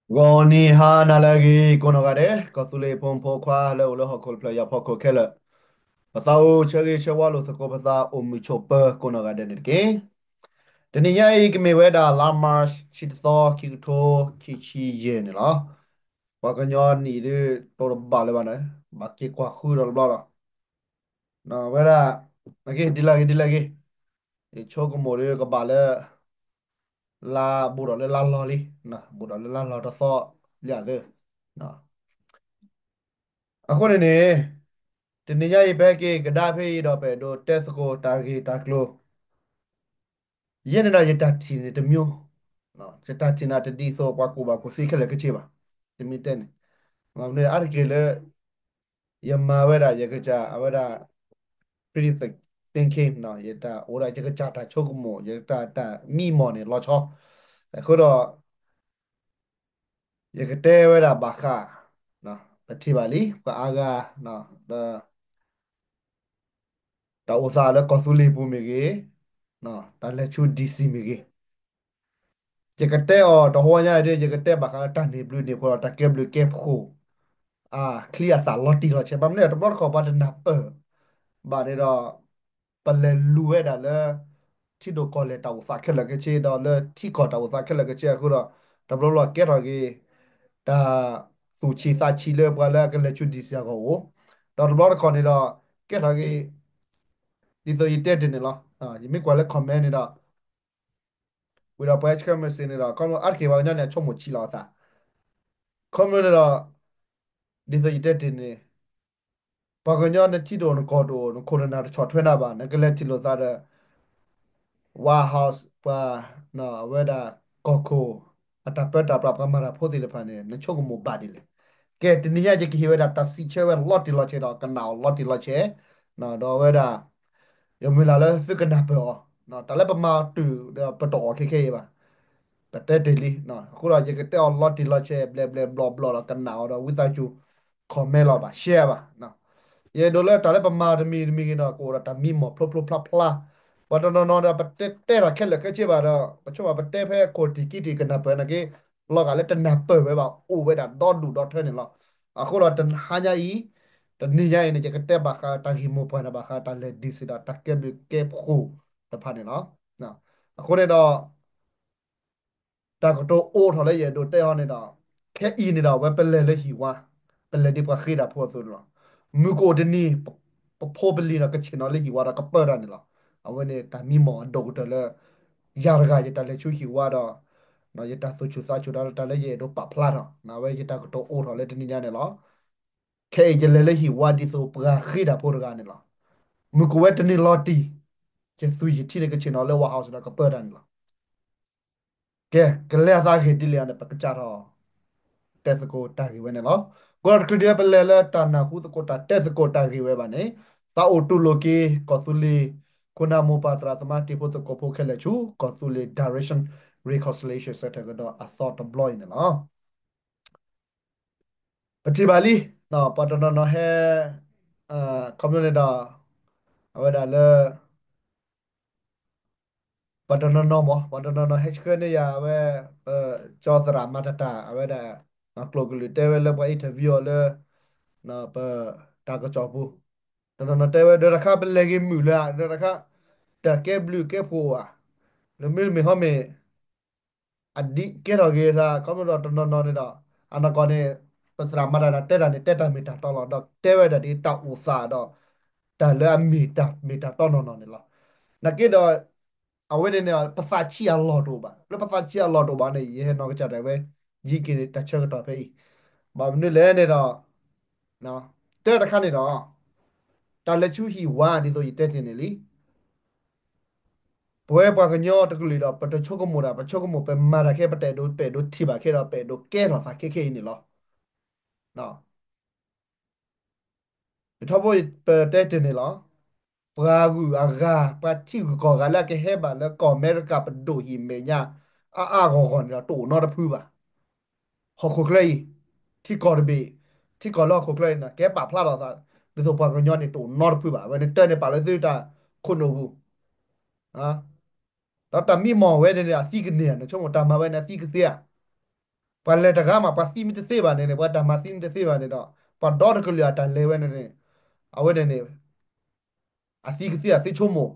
ဂီၤနံၤဟါနၤလၢအဂ့ၤ ကိးနီၢ်ဂၤဒဲး, ကီၢ်သူလ့ၤဖိမုၣ်ဖိခွါလၢအိၣ်လၢဟီၣ်ခိၣ်တဖျၢၣ်ယၤဖီခိၣ်ခဲလၢာ်, ပသးအိၣ်ဆၢဂ့ၤဆၢဝါလိာ်သကိးပသးအိၣ်မုာ်ဆိးပၢၤကိးနီၢ်ဂၤဒဲးန့ၣ်တက့ၢ်. တနံၤညါအံၤ ကမ့ၢ်ဝဲဒၣ်လါ March ဆံတသီ ခံကထိခံဆံယဲၢ်န့ၣ်လီၤ. ပှၤကညီနံၣ်ဒုး တိတဘၣ်လၢၤဘၣ်န့ၣ်, ဘၣ်က့ၤကွၢ်ဃုဒီးတဘျီဒီး ဝဲဒၣ် ဒ်လဲၣ်ဂ့ၤ ဒ်လဲၣ်ဂ့ၤ, ယဆိကမိၣ်ဒီးကဘၣ်လၢ လါ ဘူးဒီးလၢလါလီၤလံ, ဘူးဒီးလၢလါလီၤတသီလံသ့. အဃိန့ၣ်န့ၣ် တနံၤညါအံၤ ပဟဲက့ၤကဒါဖဲအံၤဒီး ပအဲၣ်ဒိးတဲသကိးတၢ်ဂ့ၢ်တၢ်ကျိၤ, ယဲန့ၣ်ဒီးယတၢ်ထံၣ်န့ၣ်တမံၤ, ယတၢ်ထံၣ်န့ၣ်တဒ်သိးပှၤကူၣ်ဘၣ်ကူၣ်သ့ခဲလၢာ်ခဲဆ့ဘၣ်. တမ့ၢ်တဲန့ၣ်, အါတက့ၢ်လၢ ယမၤဝဲဒၣ် ယကစၢ်အဝဲဒၣ် critical thinking ယတၢ်အိၣ်ဒီးယကစၢ်တၢ်ဆိကမိၣ် ယတၢ်တၢ်မံမီၢ်န့ၣ်လီၤဆီ. အဃိဒီး ယကတဲဝဲဒၣ်ဘၣ်ဃး ပထံၣ်ဘၣ်လံ ပှၤအါဂၤ ဒီး တၢ်အိၣ်သးလၢကီၢ်သူလ့ၤပူၤမ့ၢ်ဂ့ၤ, တၢ်လဲၤဆူ DC မ့ၢ်ဂ့ၤ, ယကတဲအီၤတဟါညါအံၤဒီး ယကတဲဘၣ်ဃးလၢတၢ်န့ၢ်ဘျုးန့ၢ်ဖှိၣ်ဒီးတၢ်ကဲဘျုးကဲဖှိၣ် အချံအသၣ်လီၤတံၢ်လီၤဆဲး. ဘၣ်မနုၤလဲၣ် တဘျီတခီၣ်ပှၤတနၢ်ပၢၢ်ဘၣ်န့ၣ်ဒီး ပလဲၤလူၤဝဲဒၣ်လၢ ထံဒိၣ်ကီၢ်လဲၢ်တၢ်အိၣ်သးခဲလၢာ်ခဲဆ့ ဒီးလၢထံကီၢ်တၢ်အိၣ်သးခဲလၢာ်ခဲဆ့အဃိဒီး တဘျီဘျီကဲထီၣ်က့ၤ တၢ်သူၣ်ဆံးသးဆံးလၢပှၤလၢအကလဲၤဆူ DC အဂီၢ်အိၣ်, ဒီးတဘျီတခီၣ်န့ၣ်ဒီး ကဲထီၣ်က့ၤ ဒ်သိးယတဲတ့ၢ်န့ၣ်လီၤ. ယမ့ၢ်ကွၢ်လၢ comment န့ၣ်ဒီး ဝံၤဒီးပှၤဟဲဆှၢ message န့ၣ်ဒီး ခီဖျိအါတက့ၢ်ပှၤကညီန့ၣ် အဆိကမိၣ်ဆံးလီၤအသး, ခီဖျိန့ၣ်ဒီး ဒ်သိးယတဲတ့ၢ်န့ၣ် ပှၤကညီနထံဒိၣ်နကီၢ်ဒိၣ် နခိၣ်နနၢ်တဆီၣ်ထွဲနၤဘၣ် နကလဲၤထံၣ်လိာ်သးဒီး White House ပှၤ အဝဲဒၣ်ကီၢ်ခိၣ် အတၢ်ပၢတၢ်ပြးပှၤမၤတၢ်ဖိသ့ၣ်တဖၣ်န့ၣ် နဆိကမိၣ်ဘၣ်ဒ်လဲၣ်. ကဲ တနံၤညါယကဟ့ၣ်ဝဲဒၣ်တၢ်စံးဆၢဝဲလီၤတံၢ်လီၤဆဲးဒီးကနၣ်အီၤလီၤတံၢ်လီၤဆဲး, ဒီးအဝဲဒၣ် ယမုၢ်လၢ်လၢသုကနၢ်ပၢၢ်အီၤ, တၢ်လၢပမၤတုၤဒီးပတအီၣ်ခဲခဲအံၤဘၣ်. ပတဲတ့ၢ်လံ, အဃိဒီးယကတဲအီၤလီၤတံၢ်လီၤဆဲး ဘျဲးဘျဲးဘျီဘျီဒီးကနၣ်အီၤဒီး ဝံသးစူၤ comment လီၤဘၣ် share ဘၣ်. ယအဲၣ်ဒိးလၢတၢ်လၢပမၤတမံၤတမံၤဂ့ၤဒီး ကအိၣ်ဒီးတၢ်မံမီၢ်ဖျိဖျိဖျါဖျါ, ပှၤတနီၤနီၤဒီး ပတဲတဲတၢ်ခဲလၢာ်ခဲဆ့ဘၣ်ဒီး ပဆိကမိၣ်ပတဲဖဲခိၣ်တံၢ်ကံတံၢ်ကနၢ်ပၢၢ်နာ်က့ လီၤဂာ်လၢတနၢ်ပၢၢ်ဝဲဘၣ် အိၣ်ဝဲဒၣ်ဒီဒူၣ်ဒီထၢန့ၣ်လီၤ. အဃိဒီးတဟါညါအံၤ တနံၤညါအံၤန့ၣ် ယကတဲဘၣ်ဃးတၢ်ဂ့ၢ်မိၢ်ပှၢ်န့ၣ် ဘၣ်ဃးတၢ်လဲၤဒံးစ့ၢ်ဒီးတၢ်ကဲဘျုးကဲဖှိၣ်တဖၣ်န့ၣ်လီၤ. အဃိန့ၣ်ဒီး တၢ်ကတိၤအိၣ်ထီၣ်လၢယအဲၣ်ဒိးတဲအီၤန့ၣ်ဒီး ခဲအံၤန့ၣ်ဒီး အဝဲပလဲၤလၢဟံၣ်ဝါ, ပလဲၤဒ်ပှၤဃ့တၢ်ဖိအသိးန့ၣ်လီၤ. မုၢ်ကအိၣ်တနံၤ ပဖိပလံၤဒီးကဆ့ၣ်နီၤလၢဟံၣ်ဝါဒီးကပၢတၢ်န့ၣ်လီၤ. အဝဲန့ၣ်တၢ်မံမီၢ်အဒိၣ်ကတၢၢ်လၢ ယၤတဂၤယတၢ်လဲၤဆူဟံၣ်ဝါဒီး ယတၢ်သူၣ်ဆူၣ်သးဆူၣ်တၢ်လၢတၢ်လၢယအဲၣ်ဒိးပာ်ဖျါထီၣ် အဝဲယတၢ်ကတိၤအိၣ်ထီၣ်လၢတနံၤညါန့ၣ်လီၤ. ခဲအံၤယလဲၤလၢဟံၣ်ဝါဒ်သိးပှၤဃ့တၢ်ဖိတဂၤန့ၣ်လီၤ. မုၢ်ကအိၣ်ဝဲတနံၤလီၤတံၢ် ယသူၣ်ယထံန့ၣ် ကဆ့ၣ်နီၤလၢ White House ဒီးကပၢတၢ်န့ၣ်လီၤ. ကဲ ကလဲၤအသးဂ့ၢ်ဒ်လဲၣ်န့ၣ် ပကစးထီၣ် တဲသကိးတၢ်ဂ့ၢ်ဝဲန့ၣ်လီၤ. ကိးတချုးဒ်ပလဲၤလၢတၢ်နၢ်ဟူသကိးတၢ်တဲသကိးတၢ်ဂ့ၢ်ဝဲဘၣ်န့ၣ် သးအိၣ်တူၢ်လိာ်က့ၤ ကီၢ်သူလ့ၤ ခိၣ်နၢ်မိၢ်ပၢ်သရၣ်သမါတံၤဖိသကိးဖိခဲလၢာ်ဆူ ကီၢ်သူလ့ၤ Direction Reconciliation Center ကဒီးအသီတဘျီအံၤန့ၣ်လီၤ. ပထံၣ်ဘၣ်လံ ပှၤတနီၤနီၤဟဲ ခီဖျိန့ၣ်ဒီး အဝဲဒၣ်လၢ ပှၤတနီၤနီၤမး ပှၤတနီၤနီၤဟဲဆှၢန့ၢ်ယၤအဝဲ ကၠီသရၣ်မၤတၢ်တၢ် အဝဲဒၣ် ကျိာ်ကလုာ်တဲဝဲလၢပှၤ interview အီၤလၢ ပ တၢ်ကစီၣ်ပူၤ တနီၤနီၤတဲဝဲ ဒီးတခါပလဲၤဂ့ၤမုာ်လၢ ဒီးတခါ တၢ်ကဲဘျုးကဲဖှိၣ်ဧါ လၢမ့တမ့ၢ်ဟီမ့ၢ် အဒ်ကဲထီၣ်ဂ့ၤသး ခီဖျိဒီးတနီၤနီၤန့ၣ်ဒီး အနီၢ်ကီၢ်န့ၣ် ပသရၣ်မၤတၢ်တၢ်တဲတၢ်န့ၣ် တဲတၢ်မ့ၢ်တၢ်တီလီၤ ဒီးတဲဝဲဒၣ်ဒ်တၢ်အိၣ်သးဒီး တၢ်လၢအမ့ၢ်တၢ်မ့ၢ်တၢ်တီနီၢ်နီၢ်န့ၣ်လီၤ. နာ်က့ဒီး အဝဲန့ၣ်န့ၣ် ပသးဆံးအလီၢ်တအိၣ်ဘၣ် လၢပသးဆံးအလီၢ်တအိၣ်ဘၣ်န့ၣ် ယဟဲနီၢ်ကစၢ်ဒၣ်ဝဲ ယံၤက့ၤတၢ်ဆၢကတီၢ်ဖဲအံၤ ဘၣ်မနုၤလဲၣ်န့ၣ်ဒီး တၢ်တခါန့ၣ်ဒီး တၢ်လဲၤဆူဟံၣ်ဝါဒ်သိးယတဲတ့ၢ်န့ၣ်လံ ပဝဲပှၤကညီတကလုာ်ဒီး ပတဆိကမိၣ်တၢ် ပဆိကမိၣ်ပမၤတၢ်ခဲ ပတအဲၣ်ဒိး ပအဲၣ်ဒိးထံၣ်ဘၣ်ခဲဒီး ပအဲၣ်ဒိးကဲထီၣ်သးခဲခဲအံၤန့ၣ်လီၤ. ထီဘိပတဲတ့ၢ်န့ၣ်လီၤ. ပှၤဂုၤအဂၤ ပှၤထံဂုၤကီၢ်ဂၤလၢအကဟဲဘၣ်လၢကီၢ်အမဲရကၤပဒိၣ်ဟံၣ်မဲာ်ညါ အါအါဂီၢ်ဂီၢ်န့ၣ်ဒီး တအိၣ်နီတဖုဘၣ်. ဟီၣ်ခိၣ်ချၢအံၤ ထံကီၢ်တဘ့ၣ် ထံကီၢ်လၢဟီၣ်ခိၣ်ချၢအံၤန့ၣ် ကဲပာ်ဖျါထီၣ်သး ဒ်သိးပှၤကညီန့ၣ် တအိၣ်နီတဖုဘၣ်. အဝဲန့ၣ်တၢ်န့ၣ်ပာ်လၢသုတၢ်ခိၣ်နူာ်ပူၤ ဒီးတၢ်မံမီၢ်ဝဲန့ၣ်န့ၣ် အသံကန့ၢ်ဧါ နဆိကမိၣ်တၢ်မၤဝဲန့ၣ် အသံကသ့ဧါ. ပှၤလဲၤတဂၤမး ပှၤသံမ့ၢ်တသ့ဘၣ်န့ၣ်န့ၣ် ပှၤတၢ်မၤသံမ့ၢ်တသ့ဘၣ်န့ၣ်ဒီး ပှၤဒီတကလုာ်အတၢ်လဲၤဝဲန့ၣ်န့ၣ် အဝဲန့ၣ်န့ၣ် အသံကသံအသုဆိကမိၣ်,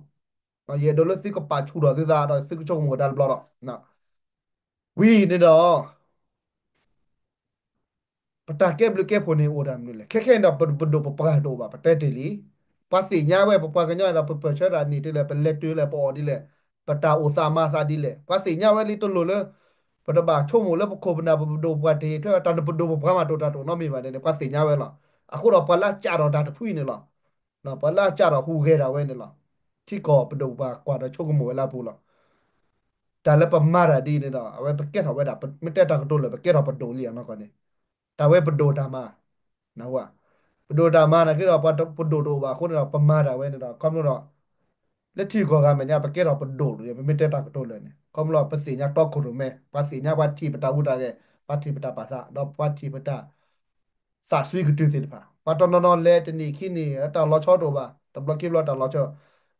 ယအဲၣ်ဒိးလၢသုကပာ်ဆူၣ်ထီၣ်သုသးဒီးသုကဆိကမိၣ်တၢ်တဘျီဒီး ဝံၤန့ၣ်ဒီး ပတၢ်ကဲဘျုးကဲဖှိၣ်န့ၣ်အိၣ်တၢ်မနုၤလဲၣ်. ခဲခဲအံၤဒီး ပဒိၣ်ပပှၢ်တအိၣ်ဘၣ် ပတဲတ့ၢ်လံ. ပှၤသ့ၣ်ညါဝဲ ပပှၤကညီဒီး ပပၢၢ်ဆၢတၢ်န့ၣ်တုၤလဲၣ်, ပလဲၤတုၤလဲၣ်, ပအီၣ်ဒ်လဲၣ်, ပတၢ်အိၣ်သးမၤသးဒ်လဲၣ်, ပှၤသ့ၣ်ညါဝဲလံ. တလိၣ်လၢ ပတဘၣ်ဆိကမိၣ်လၢပခိၣ်ပနၢ် ပပဒိၣ်ပပှၢ်တဟ့ၣ်ထွဲ တၢ်နပဒိၣ်ပပှၢ်မးတအိၣ်တၢ်တအိၣ်နီတမံၤဘၣ်န့ၣ်န့ၣ် ပှၤသ့ၣ်ညါဝဲလီၤ. အဃိဒီးပှၤလၢအကးထီၣ်တၢ်တဖုအံၤန့ၣ်လီၤ. ပှၤလၢအကးထီၣ်ဟူးဂဲၤဒၣ်ဝဲန့ၣ်လီၤ. ထံကီၢ်ပဒိၣ်ပပှၢ်ကွၢ်ဒီးဆိကမိၣ်ဝဲလၢအပူၤလီၤ. တၢ်လၢပမၤတၢ်ဒ်အံၤန့ၣ်ဒီး အဝဲပကဲထီၣ်ဝဲဒၣ် မ့ၢ်တဲတၢ်ကတိၤလၢာ် ပကဲထီၣ်ပဒိၣ်လံအနီၢ်ကီၢ်န့ၣ်, တၢ်ဝဲပဒိၣ်တၢ်မၤ, ပဒိၣ်တၢ်မၤန့ၣ်က့ဒီး ပှၤပဒိၣ်တအိၣ်ဘၣ်အဃိန့ၣ်ဒီး ပမၤတၢ်ဝဲန့ၣ်ဒီး ခီဖျိဒီး လၢထံဂုၤကီၢ်ဂၤမဲာ်ညါ ပကဲထီၣ်ပဒိၣ်တဂ့ၤ, ပမ့ၢ်တဲတၢ်ကတိၤလၢာ်န့ၣ် ခီဖျိပသ့ၣ်ညါတီခိၣ်ရိၣ်မဲ, ပှၤသ့ၣ်ညါပှၤထံၣ်ပတၢ်အူတၢ်ဂဲၤ, ပှၤထံၣ်ပတၢ်ပာ်သး ဒီးပှၤထံၣ်ပတၢ် သးစွံကတုၤသ့ၣ်တဖၣ်, ပှၤတနီၤနီၤလဲၤတနံၣ်ခံနံၣ် တၢ်လီၤဆီတအိၣ်ဘၣ်, တဘျီခံဘျီတၢ်လီၤဆီ,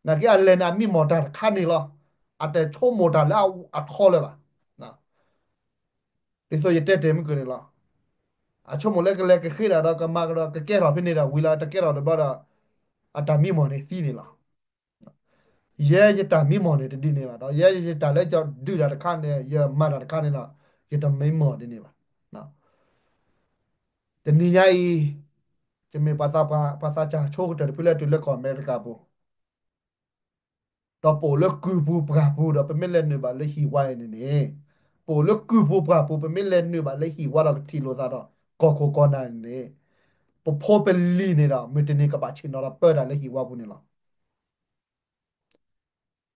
နာ်က့အလဲၤန့ၣ်အမံမီၢ်တၢ်တခါန့ၣ်လီၤ. အတဆိကမိၣ်တၢ်လၢအထီလၢၤဘၣ်. ဒ်သိးယတဲတ့ၢ်မုၢ်ကန့ၣ်လီၤ. အဆိကမိၣ်လၢကလဲၤကဃ့တၢ်ဒီးကမၤကဒီးကကဲထီၣ်ဖဲန့ၣ်ဒီး ဝံၤလီၤတကဲထီၣ်တဘျီဒီး အတၢ်မံမီၢ်န့ၣ်သံန့ၣ်လီၤ. ယဲယတၢ်မံမီၢ်န့ၣ်တဒ်န့ၣ်ဘၣ်ဒီး ယဲယတၢ်လၢယဒုးတၢ်တခါန့ၣ် ယမၤတၢ်တခါန့ၣ်ဒီး ယတမံမီၢ်ဒ်န့ၣ်ဘၣ်. တနံၤညါအံၤ ယမ့ၢ်ပှၤသးပှၢ် ပှၤသးစၢ်ဆိကတၢၢ်တဖုလၢတုၤလၢကီၢ်အမဲရကၤပူၤ ဒီးပအိၣ်လၢကုၢ်ပူၤပှၢ်ပူၤဒီး ပမ့ၢ်လဲၤနုာ်ဘၣ်လၢဟံၣ်ဝါအံၤန့ၣ်န့ၣ်, ပအိၣ်လၢကုၢ်ပူၤပှၢ်ပူၤ ပမ့ၢ်လဲၤနုာ်ဘၣ်လၢဟံၣ်ဝါဒီးကထံၣ်လိာ်သးဒီး ကီၢ်ခိၣ်ကီၢ်နၢ်န့ၣ်န့ၣ်, ပဖိပလံၤန့ၣ်ဒီး မုၢ်တနံၤကဘၣ်ဆ့ၣ်နီၤဒီးပၢတၢ်လၢဟံၣ်ဝါပူၤန့ၣ်လီၤ.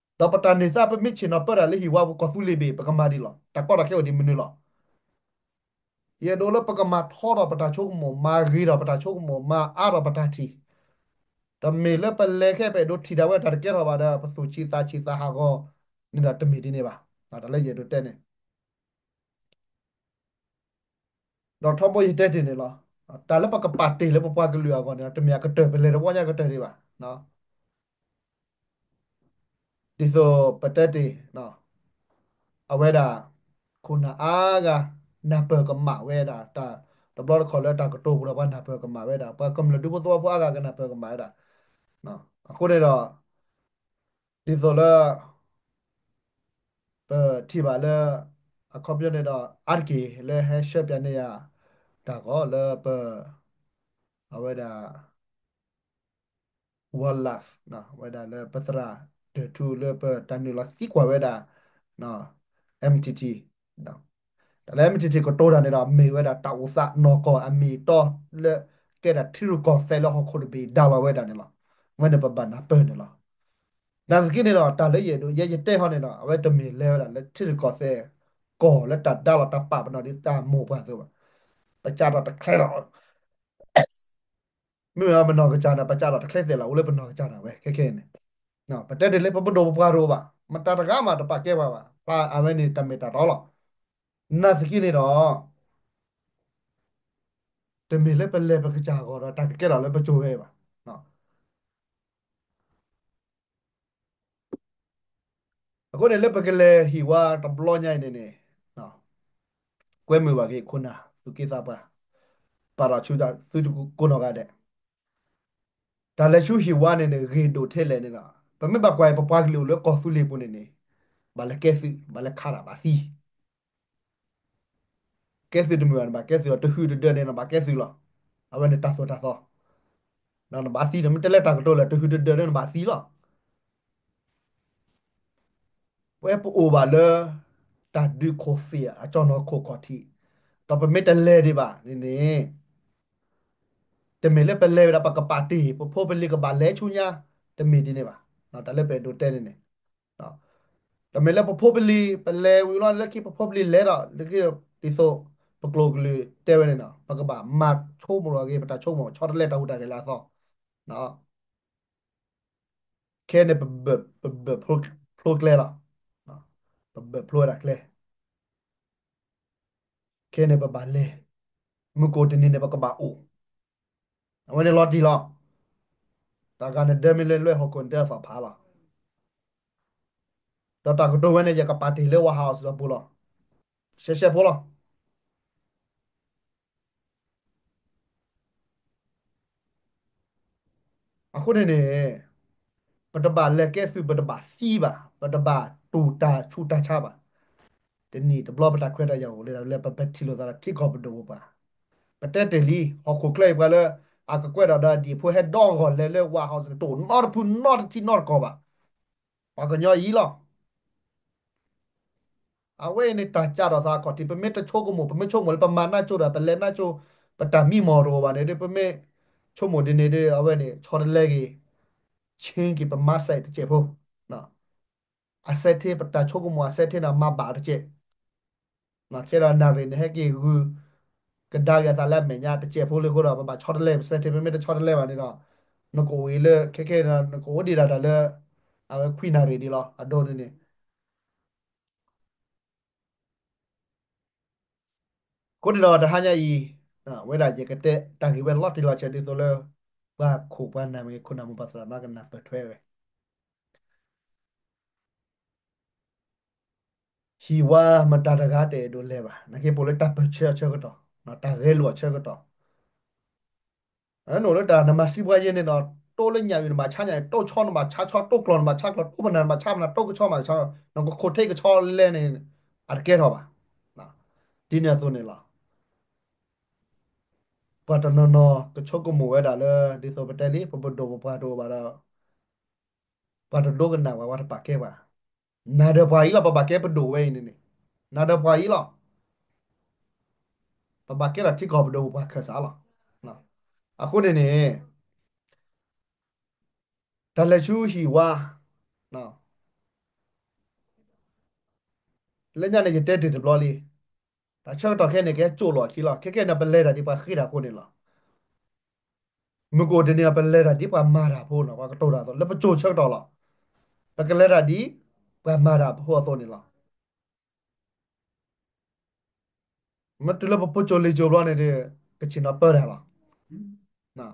ဒီးပတၢ်န့ၢ်သါ ပမ့ၢ်ဆ့ၣ်နီၤပၢတၢ်လၢဟံၣ်ဝါပူၤ ကီၢ်သူလ့ၤဘ့ၣ် ပကမၤဒ်လဲၣ်, တၢ်ကီတၢ်ခဲအိၣ်ဒ်မနုၤလဲၣ်. ယအဲၣ်ဒိးလၢပကမၤထီထီၣ်ပတၢ်ဆိကမိၣ်, မၤဂ့ၤထီၣ်ပတၢ်ဆိကမိၣ်, မၤအါထီၣ်ပတၢ်ထံၣ်, တမ့ၢ်လၢပလဲၤခဲ ပအဲၣ်ဒိးထံၣ်တၢ်ဝဲတၢ်တကဲထီၣ်ဘၣ်ဒီး ပသူၣ်ဆံးသးဆံးသးဟးဂီၤန့ၣ်ဒီး တမ့ၢ်ဒ်န့ၣ်ဘၣ်. တၢ်လၢယအဲၣ်ဒိးတဲန့ၣ် ဒီးထီဘိယတဲတ့ၢ်န့ၣ်လီၤ. တၢ်လၢပကပာ်တ့ၢ်လၢပပှၤကလုာ်အဂီၢ်န့ၣ်ဒီး တမ့ၢ်အကတၢၢ်ပလဲၤတဝီညါကတၢၢ်ဒံးဘၣ်. ဒ်သိးပတဲတ့ၢ် အဝဲဒၣ် ခိၣ်နၢ်အါဂၤ နၢ်ပၢၢ်ကမၣ်ဝဲဒၣ် တၢ်တဘျီတခီၣ်လၢတၢ်ကတိၤပူၤဒီး ပှၤနၢ်ပၢၢ်ကမၣ်ဝဲဒၣ် ပှၤကမျၢၢ်ဒူဖိသဝီဖိအါဂၤကနၢ်ပၢၢ်ကမၣ်ဝဲဒၣ်. အဃိန့ၣ်ဒီး ဒ်သိးလၢ ပထံၣ်ဘၣ်လၢ အခီပညီန့ၣ်ဒီး အါတက့ၢ်လၢဟဲရှဲပၠးန့ၢ်ယၤ တၢ်ဂီၤလၢပ အဝဲဒၣ် Wildlife ဝဲဒၣ်လၢပသရၣ်ဒၢၣ်ထူလၢပတၢ်နုာ်လီၤသံကွၢ်ဝဲဒၣ် MTT တၢ်လၢ MTT ကတိၤတၢ်န့ၣ်ဒီး မ့ၢ်ဝဲဒၣ်တၢ်အိၣ်သးနီၢ်ကီၢ်အမ့ၢ်အတီလၢ ကဲဒၣ်ထံရူၢ်ကီၢ်သဲးလၢဟီၣ်ခိၣ်တဘ့ၣ်ဒါလီၤဝဲဒၣ်န့ၣ်လီၤ. ဝဲန့ၣ်ပဘၣ်နၢ်ပၢၢ်န့ၣ်လီၤ. နာ်သက့န့ၣ်ဒီး တၢ်လၢယအဲၣ်ဒိး ယဲယတဲဟီန့ၣ်ဒီး အဝဲတမ့ၢ်လဲၤဝဲဒၣ်လၢထံရူၢ်ကီၢ်သဲး ကီၢ်လၢတၢ်ဒါလီၤတၢ်ပာ်ပနီၣ်ဒ်တၢ်မိၢ်ပှၢ်အသိးဘၣ်. ပစးထီၣ်တချဲလီၤ မ့ၢ်ပနီၢ်ကစၢ်န့ၣ် ပစးထီၣ်တချဲသဲးလီၤ အိၣ်လၢပနီၢ်ကစၢ်ဒၣ်ဝဲ ခဲခဲအံၤန့ၣ် ပတဲတ့ၢ်လၢပပဒိၣ်ပပှၢ်တအိၣ်ဘၣ်, မတၤတဂၤမးတပာ်ကဲပှၤဘၣ်, ပှၤအဝဲန့ၣ်တၢ်မ့ၢ်တၢ်တီလီၤ. နာ်သက့န့ၣ်ဒီး တမ့ၢ်လၢပလဲၤပကစၢ်အဂီၢ်ဒီး တၢ်ကကဲထီၣ်လၢပစိၤဝဲဘၣ်. အဃိန့ၣ်လၢပကလဲၤဟံၣ်ဝါတဘျီညါအံၤန့ၣ်န့ၣ် ကွဲမုာ်ဘၣ်က့ၤခိၣ်နၢ်သူၣ်က့သးပှၢ် ပာ်လီၤဆူသုတကိးနီၢ်ဂၤဒဲး, တၢ်လဲၤဆူဟံၣ်ဝါန့ၣ်န့ၣ် ဂ့ၤဒိၣ်ထဲလဲၣ်န့ၣ်ဒီး ပမ့ၢ်ဘၣ်ကွၢ်အံၤ ပပှၤကလုာ်အိၣ်လၢကီၢ်သူလ့ၤပူၤန့ၣ်န့ၣ် ဘၣ်လဲၤကဲသုး ဘၣ်လဲၤခးတၢ်ဘၣ်သံ ကဲသုးတမုာ်ဘၣ် နဘၣ်ကဲသုးလီၤ. တဟုၣ်တဒၢးန့ၣ် နဘၣ်ကဲသုးလီၤ. အဝဲန့ၣ်တၢ်သိၣ်တၢ်သီ နဘၣ်သံဒီး မ့ၢ်တလဲၤတၢ်ကတိၤလၢာ် တဟုၣ်တဒၢးန့ၣ် နဘၣ်သံလီၤ. ပဝဲပအိၣ်ဘၣ်လၢ တၢ်ဒုးခိၣ်သ့ၣ်အကၠီၣ်နီၤခိၣ်ခီၣ်ထံး, ဒီးပမ့ၢ်တလဲၤဒံးဘၣ်န့ၣ်န့ၣ် တမ့ၢ်လၢပလဲၤဝဲဒၣ် ပကပာ်တ့ၢ် ပဖိပလံၤကဘၣ်လဲၤဆူညါ, တမ့ၢ်ဒ်န့ၣ်ဘၣ်. တၢ်လၢပအဲၣ်ဒိးတဲန့ၣ်န့ၣ် တမ့ၢ်လၢပဖိပလံၤ ပလဲၤဝံၤလီၤ လၢခံပဖိပလံၤလဲၤဒီး လၢခံဒ်သိး ပကျိာ်ကလုာ်တဲဝဲန့ၣ် ပကဘၣ်မၤဆိကမိၣ်လီၤက့ၤ ပတၢ်ဆိကမိၣ် ဆီတလဲတၢ်ဟူးတၢ်ဂဲၤလၢအသီ ခဲန့ၣ် ပဘၢၣ်ဖျိကျဲလီၤ. ပဘၢၣ်ဖျိဝဲဒၣ်ကျဲ ခဲန့ၣ်ပဘၣ်လဲၤ, မုၢ်ကိၣ်တနံၤန့ၣ် ပကဘၣ်အိၣ်, အဝဲန့ၣ်လီၤတံၢ်လီၤ. တၢ်ဂၤန့ၣ်ဒၢမ့ၢ်လၢလွဲၢ်ဟီၣ်ခိၣ်န့ၣ် တဲအသီၣ်ဖးလီၤ. ဒီးတၢ်ကတိၤဝဲန့ၣ် ယကပာ်တ့ၢ်လၢဝါဟးအီၣ်စံးအပူၤလီၤ. ရှဲရှဲဖိလီၤ. အဃိန့ၣ်န့ၣ် ပတဘၣ်လဲၤကဲသုး ပတဘၣ်သံဘၣ် ပတဘၣ်တူၢ်တၢ်ဆူးတၢ်ဆါဘၣ်. တနံၣ်တဘျီပတၢ်ခွဲးတၢ်ယာ်အိၣ်လၢ လၢပပဲာ်ထံၣ်လိာ်သးဒီးထံကီၢ်ပဒိၣ်ပပှၢ်, ပတဲတ့ၢ်လံ ဟီၣ်ခိၣ်ချၢအံၤပှၤလၢ အကကွဲၢ်ဒီးဒီးဒံၣ်ဖိဟဲဒီဂီၢ်လဲၤလၢ White House န့ၣ် တအိၣ်နီတဖုနီတထံနီတကီၢ်ဘၣ်. ပှၤကညီအံၤလီၤ. အဝဲအံၤန့ၣ် တၢ်ကးထီၣ်သးအခီၣ်ထံး ပမ့ၢ်တဆိကမိၣ် ပမ့ၢ်ဆိကမိၣ်လၢပမၤနၢ်ကၠိဒီး ပလဲၤနၢ်ကၠိ ပတၢ်မံမီၢ်တအိၣ်ဘၣ်န့ၣ်ဒီး ပမ့ၢ်ဆိကမိၣ်ဒ်န့ၣ်ဒီး အဝဲန့ၣ် ဆီတလဲက့ၤ ဆ့က့ၤပမၤစဲးတစဲးဖိ, အစဲးထ့ ပတၢ်ဆိကမိၣ်အစဲးထ့န့ၣ် မၤဘၣ်တစဲး. ခဲဒီးနၣ်ရံၣ်န့ၣ် ဟဲက့ၤဂုာ် ကဒါက့ၤအသးလၢအမဲာ်ညါတစဲးဖိလၢအဃိဒီး ပဘၣ်ဆီတလဲပစဲးထ့ ပမ့ၢ်တဆီတလဲဘၣ်န့ၣ်ဒီး နကအိၣ်အံၤလၢ ခဲခဲန့ၣ် နကအိၣ်ဒံးဒၣ်တၢ်လၢ အဝဲခွံနၣ်ရံၣ်ဒံးလီၤ အဒိန့ၣ်န့ၣ် အဃိန့ၣ်ဒီးတဟါညါအံၤ ဝဲဒၣ်ယကတဲတၢ်ဂ့ၢ်ဝဲလီၤတံၢ်လီၤဆဲးဒ်သိးလၢ ပှၤခိၣ်ပှၤနၢ်မ့ၢ်ဂ့ၤ ခိၣ်နၢ်မိၢ်ပၢ်သရၣ်သမါကနၢ်ပၢၢ်ထွဲဝဲ ဟံၣ်ဝါမတၤတဂၤတအဲၣ်ဒိးလဲၤဘၣ်. နာ်က့ပအိၣ်လၢတၢ်ပၢၢ်ဆၢအဆၢကတီၢ်, တၢ်ဂဲၤလိာ်အဆၢကတီၢ်, နအိၣ်လၢတၢ်နမၤစံးပှၤယဲၢ်န့ၣ်ဒီး တိၢ်လၢညၣ်အုၣ်နဘၣ်ဆါညၣ်အုၣ်, တိၢ်ဆီနဘၣ်ဆါဆီ, တိၢ်ကျီၢ်နဘၣ်ဆါကျီၢ်, တိၢ်ပနၢ်နဘၣ်ဆါပနၢ်, တိၢ်ကဆီဘၣ်ကဆီ, နကခိၣ်ထံကဆီလဲၣ်န့ၣ် အတကဲထီၣ်ဘၣ်. ဒ်န့ၣ်အသိးန့ၣ်လီၤ. ပှၤတနီၤနီၤကဆိကမိၣ်ဝဲဒၣ်လၢ ဒ်သိးပတဲလံ ပပဒိၣ်ပပှၢ်တအိၣ်ဘၣ်ဒီး ပှၤတဒိကနၣ်ပှၤ ပှၤတပာ်ကဲပှၤ, နၤဒီးပှၤအံၤလီၤ ပဘၣ်ကဲပဒိၣ်ဝဲအံၤန့ၣ်န့ၣ်, နၤဒီးပှၤအံၤလီၤ ပဘၣ်ကဲထီၣ်ထံကီၢ်ပဒိၣ်ပပှၢ်ခၢၣ်စးလီၤ. အဃိန့ၣ်န့ၣ် တၢ်လဲၤဆူဟံၣ်ဝါ လၢညါန့ၣ် ယတဲတ့ၢ်တဘျီလံ, တၢ်ဆၢကတီၢ်ခဲအံၤန့ၣ် ကဟဲစိာ်လီၤအခံလီၤ. ခဲခဲန့ၣ် ပလဲၤတၢ်ဒ်ပှၤဃ့တၢ်ဖိန့ၣ်လီၤ. မုၢ်ကအိၣ်တနံၤ ပလဲၤတၢ်ဒ်ပှၤမၤတၢ်ဖိန့ၣ်လီၤ. ပှၤကတိၤတၢ်အသိး လၢပစိာ်ဆၢကတီၢ်လီၤ. ပကလဲၤတၢ်ဒ်ပှၤမၤတၢ်ဖိအသိးန့ၣ်လီၤ. မ့ၢ်တုၤလၢပပိစိာ်လံာ်စိာ်ဘျီန့ၣ်ဒီး ကဆ့ၣ်နီၤပၢတၢ်လီၤ.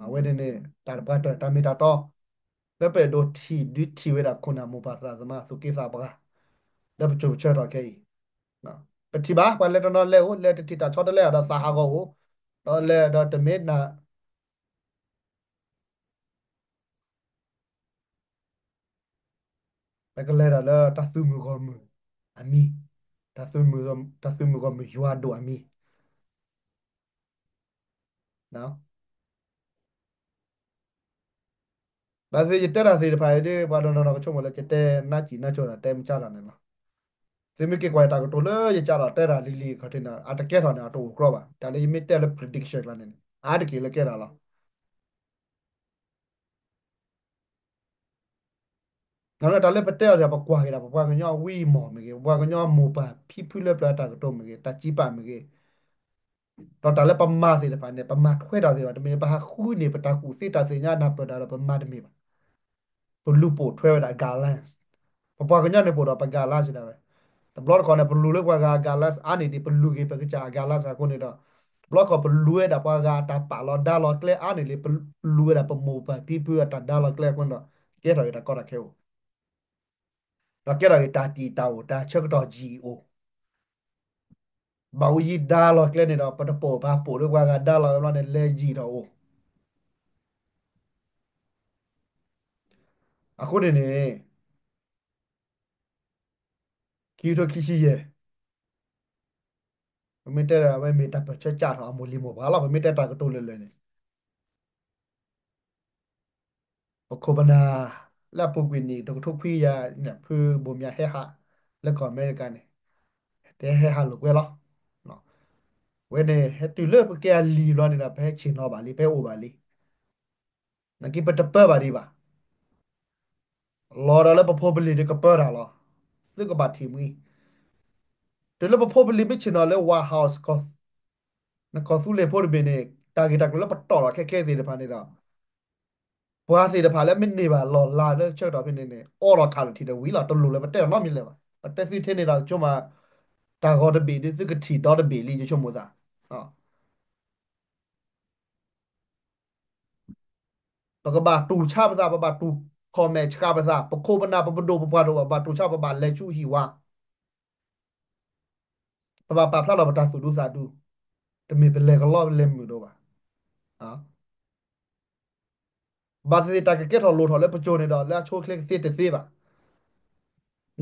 အဝဲန့ၣ်န့ၣ် တၢ်တပှၤတၢၢ် တၢ်မ့ၢ်တၢ်တီ လၢပအဲၣ်ဒိးထံၣ်ဒုးထံၣ်ဝဲဒၣ်ခိၣ်နၢ်မိၢ်ပၢ်သရၣ်သမါ သူၣ်က့သးပှၢ် လၢပစိာ်ပဆၢကတီၢ်ခဲအံၤ, ပထံၣ်ဘၣ် ပှၤလဲၤတနီၤလဲၤအိၣ် လဲၤတထံၣ်တၢ်ဆီတလဲအီၤဒီးသးဟးဂီၤအိၣ်, ဒီးလဲၤဒီးတမ့ၢ်နၢ် ပကလဲၤတၢ်လၢတၢ်သုးမုၢ်ဂီၢ်မုၢ်အမံၤ, တၢ်သုးမုၢ်ဂီၢ်မုၢ်ယွၤဒိၣ်အမံၤ, ဘၣ်သ့ၣ်ယတဲတၢ်သ့ၣ်တဖၣ်အံၤဒီး ပှၤတနီၤနီၤကဆိကမိၣ်လၢ ယတဲနါစံၣ်နါကၠိဒီးတဲမ့ၢ်ကၢ်ထီၣ်န့ၣ်လီၤ. သုမ့ၢ်က့ၤကွၢ်တၢ်ကတိၤလၢယကၢ်ထီၣ်တဲတၢ်လံၤလံၤအခီၣ်ထံးန့ၣ် အတကဲထီၣ်န့ၣ် အတအိၣ်ကြီဘၣ်. တၢ်လၢယမ့ၢ်တဲလၢ prediction ကျါန့ၣ်န့ၣ် အါတက့ၢ်လၢကဲထီၣ်လီၤ. တၢ်လၢပတဲအီၤဒီး ပကွၢ်က့ၤဒၣ် ပပှၤကညီအဝံအမီၢ်မ့ၢ်ဂ့ၤ, ပပှၤကညီအမိၢ်ပၢ်ဖံဖုလၢပျၢၤအတၢ်ကတိၤမ့ၢ်ဂ့ၤ, တၢ်စံးပာ်မ့ၢ်ဂ့ၤ, ဒီးတၢ်လၢပမၤသ့ၣ်တဖၣ်န့ၣ် ပမၤထွဲတၢ်သ့ၣ်တဖၣ် တမ့ၢ်ပဟးဃုန့ၢ် ပတၢ်ကူၣ်သ့တၢ်သ့ၣ်ညါနၢ်ပၢၢ်တၢ်ဒီး ပမၤတမ့ၢ်ဘၣ်. ပလူၤပိာ်ထွဲဝဲဒၣ် guidelines, ပပှၤကညီန့ၣ်ပိာ်ဒီးပ guidelines ဒၣ်ဝဲ. တဘျီတခီၣ်န့ၣ် ပလူၤလၢပှၤဂၤအ guidelines အါန့ၢ်ဒံး ပလူၤက့ၤပကစၢ်အ guidelines အဃိန့ၣ်ဒီး တဘျီတခီၣ်ပလူၤဝဲဒၣ်ပှၤဂၤအတၢ်ပာ်လီၤဒါလီၤကျဲအါန့ၢ်လံ ပလူၤဝဲဒၣ်ပမိၢ်ပၢ်ဖံဖုအတၢ်ဒါလီၤကျဲအဃိန့ၣ်ဒီး ကဲထီၣ်က့ၤတၢ်ကီတၢ်ခဲအိၣ် ဒီးကဲထီၣ်က့ၤတၢ်တံာ်တာ်အိၣ် တၢ်ဆၢကတီၢ်ယံာ်အိၣ် ဘၣ်အူယံဒါလီၤကျဲန့ၣ်ဒီး ပတပိာ်ပဟးပိာ်လၢပှၤဂၤဒါလီၤဝဲဘျီန့ၣ် လဲၤယံာ်ထီၣ်အိၣ်. အဃိန့ၣ်န့ၣ် ခံကထိခံဆံယဲၢ် ပမ့ၢ်တဲအဝဲမ့ၢ်တၢ်ပၢၢ်ဆၢကၢ်ထီၣ်အမိၢ်လံၤမိၢ်ပှၢ်လီၤ. ပမ့ၢ်တဲတၢ်ကတိၤလၢာ်လၢာ်န့ၣ် ပခိၣ်ပနၢ်လၢအပူၤကွံာ်နံၣ်တကထိခွံကယၤန့ၣ် ဖုဘိၣ်မၠးဟဲဟးလၢကီၢ်အမဲရကၤန့ၣ် တဲဟဲဟးလိာ်ကွဲလီၤ. ဝဲန့ၣ် ဟဲတုၤလၢပကဲအလံၤဘျီန့ၣ်ဒီး ပဟဲဆ့ၣ်နီၤဘၣ်လံ ပဟဲအိၣ်ဘၣ်လံ. နာ်က့ပတပၢဘၣ်ဒံးဘၣ်. လီၤဒီးလၢပဖိပလံၤဒီးကပၢတၢ်လီၤ. သုကဘၣ်ထံၣ်မှံ တုၤလၢပဖိပလံၤမ့ၢ်ဆ့ၣ်နီၤလၢ White House နကီၢ်သူလ့ၤဖိတဘ့ၣ်န့ၣ် တၢ်ဂ့ၢ်တၢ်ကျိၤလၢပတီၢ်လီၤခဲခဲသ့ၣ်တဖၣ်န့ၣ်ဒီး ပှၤသ့ၣ်တဖၣ်လၢမ့ၢ်န့ၢ်ဘၣ်လီၢ်လၤလၢဆၢကတီၢ်ဖဲန့ၣ်န့ၣ် အိးထီၣ်ခးလီၤထံးဒီးဝံၤလီၤ. တလိၣ်လၢပတဲတၢ်နီတမံၤလၢၤဘၣ်. ပတဲသုထဲန့ၣ်ဒီး ဆိကမိၣ် တၢ်ဂီၤတဘ့ၣ်ဒီး သုကထံၣ်ဒီတဘ့ၣ်လံ ယဆိကမိၣ်သး ပကဘၣ်တူၢ်ဆါပသး, ပဘၣ်တူၢ်ခီၣ်မဲာ်ဆှးပသး, ပခိၣ်ပနၢ် ပပဒိၣ်ပပှၢ်တအိၣ်ဘၣ်, ပဘၣ်တူၢ်ဆါပဘၣ်လဲၤဆူဟံၣ်ဝါ, ပဘၣ်ပာ်ဖျါထီၣ်ပတၢ်သူၣ်ဒူသးဒူ, တမ့ၢ်ပလဲၤကလီပလဲၤမုာ်တအိၣ်ဘၣ်. ဘၣ်သ့ၣ်သ့ၣ်တၢ်ကကဲထီၣ်လိၣ်ထီၣ်လၢပစိၤန့ၣ်ဒီး လၢအဆိအချ့ကသ့တသ့ဘၣ်.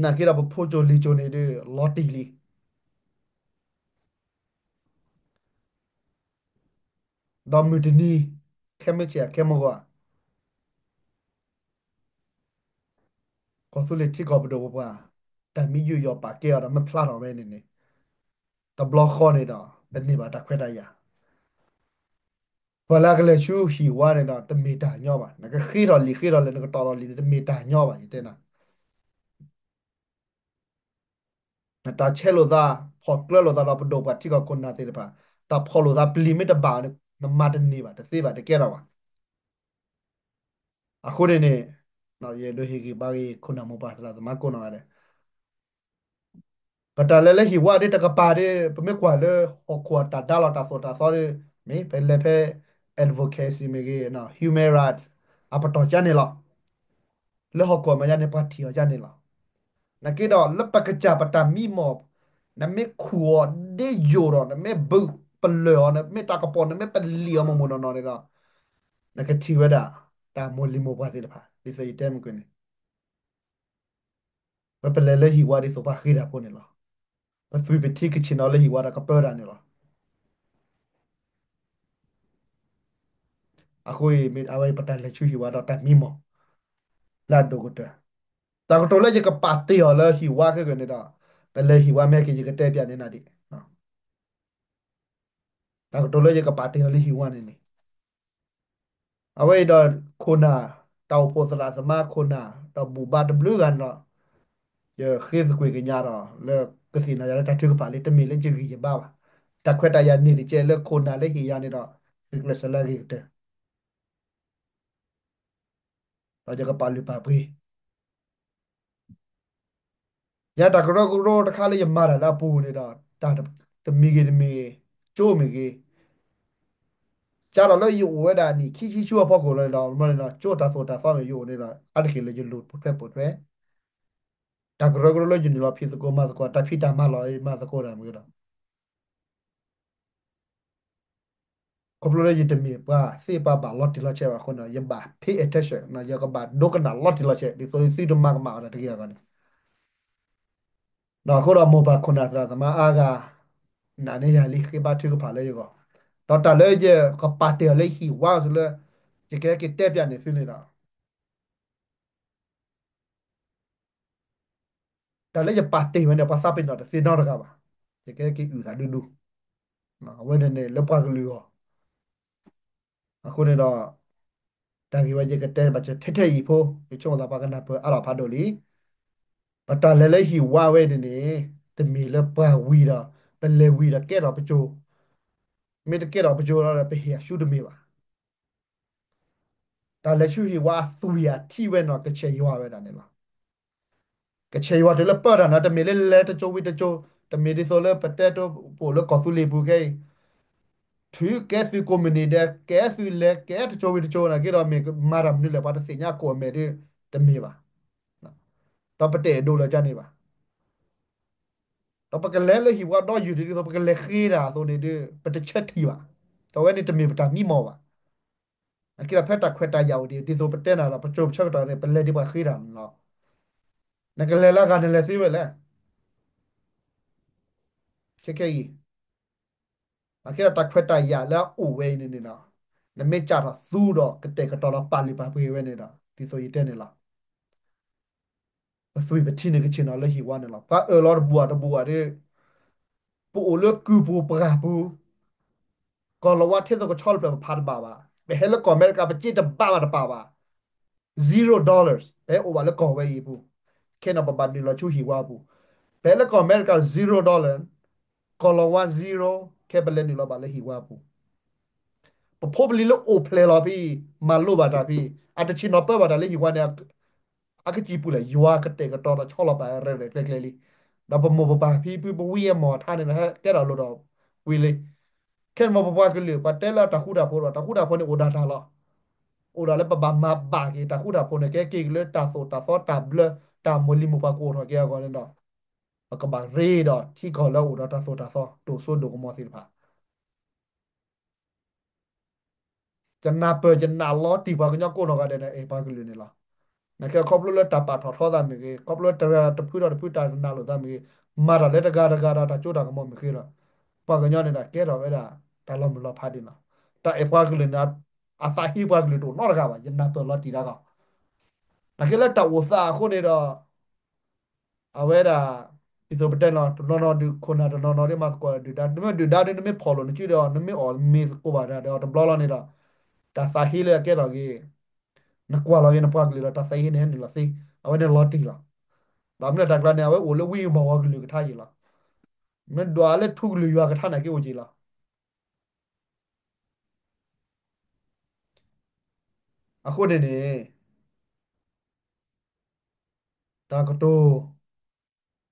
နာ်က့ဒီးပဖိစိၤလံၤစိၤန့ၣ်ဒီး လီၤတံၢ်လံ. ဒီးမုၢ်တနံၤ ခဲမုၢ်ဆ့ၣ်အခဲမုၢ်ဂီၤ ကီၢ်သူလ့ၤထံကီၢ်ပဒိၣ်ပပှၢ် တၢ်မံယုၢ်ယီၣ်ပာ်ကဲအီၤဒီးမ့ၢ်ဖျါထီၣ်ဝဲန့ၣ်န့ၣ် တဘျီဃီန့ၣ်ဒီး ပန့ၢ်ဘၣ်တၢ်ခွဲးတၢ်ယာ်. ပှၤလၢအကလဲၤဆူဟံၣ်ဝါန့ၣ်ဒီး တမ့ၢ်တၢ်ညီဘၣ်. နကဃ့ထီၣ်လံာ်ဃ့ထီၣ်လဲၣ် နကတီၢ်ထီၣ်လံာ်န့ၣ် တမ့ၢ်တၢ်ညီဘၣ် ယတဲနၤ. နတၢ်ဆဲးလိာ်သး ဖီၣ်ကျၢလိာ်သးဒီးပဒိၣ်ပှၤထံကီၢ်ခိၣ်နၢ်သ့ၣ်တဖၣ် တၢ်ဖီၣ်လိာ်သးပျံၤမ့ၢ်တဘၣ်န့ၣ် နမၤတန့ၢ်ဘၣ် တသ့ဘၣ် တကဲထီၣ်ဘၣ်. အဃိန့ၣ်န့ၣ် ယအဲၣ်ဒိးဟ့ၣ်ဂံၢ်ဘါဂ့ၤ ခိၣ်နၢ်မိၢ်ပှၢ်သရၣ်သမါကိးနီၢ်ဂၤဒဲး ပတၢ်လဲၤလၢဟံၣ်ဝါဒီးတကပၤဒီး ပမ့ၢ်ကွၢ်လၢဟီၣ်ခိၣ်အတၢ်ဒါလီၤတၢ်သိၣ်တၢ်သီဒီး မ့ၢ်ပလဲၤဖဲ advocacy မ့ၢ်ဂ့ၤ, human rights အပတီၢ်ကါန့ၣ်လီၤ. လၢဟီၣ်ခိၣ်အမဲာ်ညါန့ၣ် ပှၤထံၣ်အီၤကါန့ၣ်လီၤ. နာ်က့ဒီးလၢပကစၢ်ပတၢ်မံမီၢ် နမ့ၢ်ခူၣ်အီၤဒ်ယိာ်ဒီး နမ့ၢ်ဘုးပလၢၢ်အီၤ နမ့ၢ်တၢ်ကပီၤ နမ့ၢ်ပလံာ်အီၤမိၢ်မိၢ်နီၢ်နီၢ်န့ၣ်ဒီး နကထံၣ်ဝဲဒၣ် တၢ်မိၢ်လံၤမိၢ်ပှၢ်သ့ၣ်တဖၣ် ဒ်သိးယတဲမုၢ်ကွံာ်န့ၣ် ပပလဲၤလၢဟံၣ်ဝါဒ်သိးပှၤဃ့တၢ်ဖိန့ၣ်လီၤ. ပသွံၣ်ပထံကဆ့ၣ်နီၤလၢဟံၣ်ဝါဒီးကပၢတၢ်န့ၣ်လီၤ. အဃိအံၤ မ့ၢ်အဝဲအံၤပတၢ်လဲၤဆူဟံၣ်ဝါဒီးတၢ်မံမီၢ် လၢအဒိၣ်ကတၢၢ် တၢ်ကတိၤလၢယကပာ်တ့ၢ်အီၤလၢဟံၣ်ဝါခဲကနံၣ်ဒီး ပလဲၤဟံၣ်ဝါမ့ၢ်ဟဲက့ၤ ယကတဲပၠးန့ၢ်နၤဒံး တၢ်ကတိၤလၢယကပာ်တ့ၢ်အီၤလၢဟံၣ်ဝါန့ၣ်န့ၣ် အဝဲအံၤဒီးခိၣ်နၢ် တၢ်အိၣ်ဖှိၣ်သရၣ်သမါခိၣ်နၢ် ဒီးဘူၣ်ဘါတဘျုးဂၤန့ၣ်ဒီး ယဃ့သကွံာ်ကညးဒီး လၢကသ့ၣ်နီၣ်ယၤလၢတၢ်ထုကဖၣ်လံ တမ့ၢ်လၢယဂံၢ်ယဘါဘၣ်. တၢ်ခွဲးတၢ်ယာ်န့ၢ်တကဲလၢခိၣ်နၢ်လၢဟ့ၣ်ယၤန့ၣ်ဒီး ဂုာ်ကျဲးစၢးလၢအဂ့ၤကတၢၢ် ဒီးယကပာ်လုၢ်ပာ်ပှ့ၤ ယၤတၢ်ကရၢကရိတခါလၢယမၤတၢ်လၢအပူၤန့ၣ်ဒီး တၢ်တမံၤဂ့ၤတမံၤဂ့ၤ ကၠိမ့ၢ်ဂ့ၤ ကၢ်ဒီးလၢယအိၣ်ဝဲဒၣ်နံၣ်ခံဆံဆူအဖီခိၣ်လီၤန့ၣ်ဒီး မ့ၢ်န့ၣ်ဒီး ကၠိတၢ်သိၣ်တၢ်သီမ့ၢ်ယအိၣ်န့ၣ်ဒီး အါတက့ၢ်လၢယလူၤပိာ်ထွဲပိာ်ထွဲ တၢ်ကရၢကရိလၢယနုာ်လီၤဖံးသကိးမၤသကိး တၢ်ဖံးတၢ်မၤလီၤ ယမၤသကိးတၢ်မ့ၢ်ဒီး ခီဖျိလၢယတမ့ၢ်ပှၤသ့ပှၤဘၣ်လီၤတံၢ်လီၤဆဲးဘၣ်အဃိန့ၣ် ယဘၣ် pay attention ယကဘၣ်ဒိကနၣ်လီၤတံၢ်လီၤဆဲး ဒ်သိးသုတမၤကမၣ်အီၤတၢ်တဂ့ၤအဂီၢ်န့ၣ် ဒီးအဃိဒီးမိၢ်ပၢ်ခိၣ်နၢ်သရၣ်သမါအါဂၤ နာ်န့ၢ်ယၤလံ ဃ့ဘါထုကဖၣ်လၢယဂီၢ် ဒီးတၢ်လၢယကပာ်တ့ၢ်အီၤလၢဟံၣ်ဝါအသိးလၢ ယကဟဲက့ၤတဲပၠးန့ၢ်သုန့ၣ်ဒီး တၢ်လၢယပာ်တ့ၢ်ဝဲန့ၣ် ပှၤသးပ့ၤနီၣ်တသ့နီတဂၤဘၣ်. ယကဟဲက့ၤအုၣ်သးဒူဒူ အဝဲန့ၣ်န့ၣ်လၢပှၤကလုာ်အဂီၢ် အဃိန့ၣ်ဒီး တၢ်ဂ့ၢ်ဝဲယကတဲဘၣ်ထဲထဲအံၤဖိ ယဆိကမိၣ်သးပှၤကနၢ်ပၢၢ်အါထီၣ်ဖးဒိၣ်လံ. ပတၢ်လဲၤလၢဟံၣ်ဝါဝဲန့ၣ်န့ၣ် တမ့ၢ်လၢပှၤဝံၤဒီး ပလဲၤဝံၤဒီးကဲထီၣ်ပစိၤ, မ့ၢ်တကဲထီၣ်ပစိၤဒီး ပဟ့ၣ်အရှုံးတမ့ၢ်ဘၣ်. တၢ်လဲၤဆူဟံၣ်ဝါအသွံၣ်အထံဝဲန့ၣ် ကဆဲးယွၤဝဲဒၣ်န့ၣ်လီၤ. ကဆဲးယွၤတုၤလၢပၢတၢ်န့ၣ် တမ့ၢ်လၢလဲၤတစိၤဝံၤတစိၤ, တမ့ၢ်ဒ်သိးလၢပတဲတပူၤလၢကီၢ်သူလ့ၤပူၤခဲအံၤ, ထုးကဲသုကိးမုၢ်နံၤဒဲး ကဲသုလဲၤ ကဲတစိၤဝံၤတစိၤနာ်က့ဒီး မ့ၢ်မၤတၢ်မနုၤလဲၣ် ပှၤတသ့ၣ်ညါကိးအမဲာ်ဒီး တမ့ၢ်ဘၣ်. ဒီးပတအဲၣ်ဒိးလၢၤကန့ၣ်ဘၣ်. ဒီးပကလဲၤလၢဟံၣ်ဝါဒီယုၢ်ဒ်သိး ပကလဲၤဃ့တၢ်အသိးန့ၣ်ဒီး ပတဆၢထံၣ်ဘၣ်. ဒီးဝဲန့ၣ်တမ့ၢ်ပတၢ်မံမီၢ်ဘၣ်. နာ်က့ဒီးဖဲတၢ်ခွဲးတၢ်ယာ်အိၣ်ဒံး ဒ်သိးပတဲနၤဒီး ပစိၤပဆၢကတီၢ်န့ၣ် ပလဲၤဒ်ပှၤဃ့တၢ်န့ၣ်လီၤ. နကလဲၤလၢအဂၤနလဲၤသ့ဝဲလဲၣ်. ခဲခဲအံၤ နာ်က့ဒီးတၢ်ခွဲးတၢ်ယာ်လၢအအိၣ်ဝဲအံၤန့ၣ်န့ၣ်ဒီး နမ့ၢ်စးထီၣ်သူဒီးကတဲာ်ကတီၤဒီးပာ်လုၢ်ပာ်ပှ့ၤဝဲန့ၣ်ဒီး ဒ်သိးယတဲန့ၣ်လီၤ. ပသွံၣ်ပထံန့ၣ်ကဆ့ၣ်နီၤလၢဟံၣ်ဝါန့ၣ်လီၤ. ပှၤအၢၣ်လီၤတဘူၣ်အတဘူၣ်အီၤဒီး ပအိၣ်လၢကုၢ်ပူၤပှၢ်ပူၤ, ကီၢ်လီၤဝါထဲသိးကဆီတဖျၢၣ်ပဖးတဘၣ်ဘၣ်. ပဟဲလၢကီၢ်အမဲရကၤ ပစ့တဘၣ်ဘၣ်တပာ်ဘၣ်. zero dollars ပဟဲအိၣ်ဘၣ်လၢကီၢ်ဝဲအံၤအပူၤ, ခဲန့ၣ်ပဘၣ်နုာ်လီၤဆူဟံၣ်ဝါအပူၤ. ပဟဲလၢကီၢ်အမဲရကၤ zero dollar, ကီၢ်လီၤဝါ zero, ခဲပလဲၤနုာ်လီၤဘၣ်လၢဟံၣ်ဝါအပူၤ. ပဖိပလံၤလၢအိၣ်ဖျဲၣ်လီၤဖဲအံၤ မၤလိဘၣ်တၢ်ဖဲအံၤ အတဆ့ၣ်နီၤပၢဘၣ်တၢ်လၢဟံၣ်ဝါန့ၣ် အကစံၣ်ပူၤလဲၣ် ယွၤကတဲာ်ကတီၤဒီးဆီလီၤပာ်ရဲၣ်ရဲၣ်ကျဲၤကျဲၤလံ. ဒီးပမိၢ်ပပၢ်ဖံဖုပဝံအမီၢ်ထါန့ၣ် ဟဲကဲထီၣ်လိၣ်ဒီးဝံၤလံ. ခဲန့ၣ်မိၢ်ပပှၤကလုာ် ပှၤတဲလၢတၢ်ဃူတၢ်ဖိးဒီး တၢ်ဃူတၢ်ဖိးန့ၣ်အိၣ်ဒၣ်တၢ်လီၤ. အိၣ်ဒၣ်လၢပဘၣ်မၤဘၣ်က့ၤတၢ်ဃူတၢ်ဖိးန့ၣ် ကဲက့ၤလၢတၢ်သိၣ်တၢ်သီတၢ်ဘျၢ တၢ်မိၢ်လံၤမိၢ်ပှၢ်ကအိၣ်ထီၣ်က့ၤအဂီၢ်န့ၣ်ဒီး ပကဘၣ်ရ့ဒီးထံကီၢ်လၢအအိၣ်ဒီးတၢ်သိၣ်တၢ်သီ ဒိၣ်စိဒိၣ်ကမီၤသ့ၣ်တဖၣ် ယနၢ်ပၢၢ်ယနၢ်လီၤတံၢ်ပှၤကညီကိးနီၢ်ဂၤဒဲးန့ၣ် အဲၣ်ပှၤကလုာ်န့ၣ်လီၤ. နာ်က့ခီဖျိလၢတၢ်ပာ်ထီၣ်ထီသးမ့ၢ်ဂ့ၤ, ခီဖျိလၢတဖုဒီးတဖုတၢ်နၢ်လိာ်သးမ့ၢ်ဂ့ၤ, မၤတၢ်လၢတဂၤတဂၤဒီးတၢ်စိတၢ်ကမီၤမ့ၢ်ဂ့ၤဒီး, ပှၤကညီန့ၣ်ဒီးကဲထီၣ်ဝဲဒၣ် တၢ်လီၤမုၢ်လီၤဖးဒ်န့ၣ်လီၤ. တၢ်အဲၣ်ပှၤကလုာ်န့ၣ် အသးဟ့ပှၤကလုာ်တအိၣ်နီတဂၤဘၣ်, ယနၢ်ပၢၢ်လီၤတံၢ်ဒၣ်ကီး နာ်က့လၢတၢ်အိၣ်သးအဃိန့ၣ်ဒီး အဝဲဒၣ် ဒ်သိးပတဲန့ၣ်လီၤ, တနီၤနီၤဒုးခိၣ်နၢ် တနီၤနီၤဒ်မၤသကိးဒုၣ်ဒါ, နမ့ၢ်ဒုၣ်ဒါဒ်နမ့ၢ်ဖီၣ်လိာ်နစုဒီး နမ့ၢ်အီၣ်မ့ၤသကိးဘၣ်တၢ်ဒီးတဘျီလီၤန့ၣ်ဒီး တၢ်သးဟ့လၢအကဲထီၣ်ဂ့ၤ, နကွၢ်လီၤဂ့ၤနပှၤကလုာ်လီၤ, တၢ်သးဟ့န့ၣ်ဟဲနုာ်လီၤသ့, အဝဲန့ၣ်လီၤတံၢ်လီၤ. ဘၣ်မနုၤတၢ်ကျါန့ၣ် အဝဲအိၣ်လၢဝံမီၢ်ဂီၤကလုာ်ကထါယံၤလီၤ. မ့ၢ်ဒွးလၢထူကလုာ်ယွၤကထါန့ၣ်က့အိၣ်က့ၤလီၤ. အဃိန့ၣ်န့ၣ် တၢ်ကတိၤ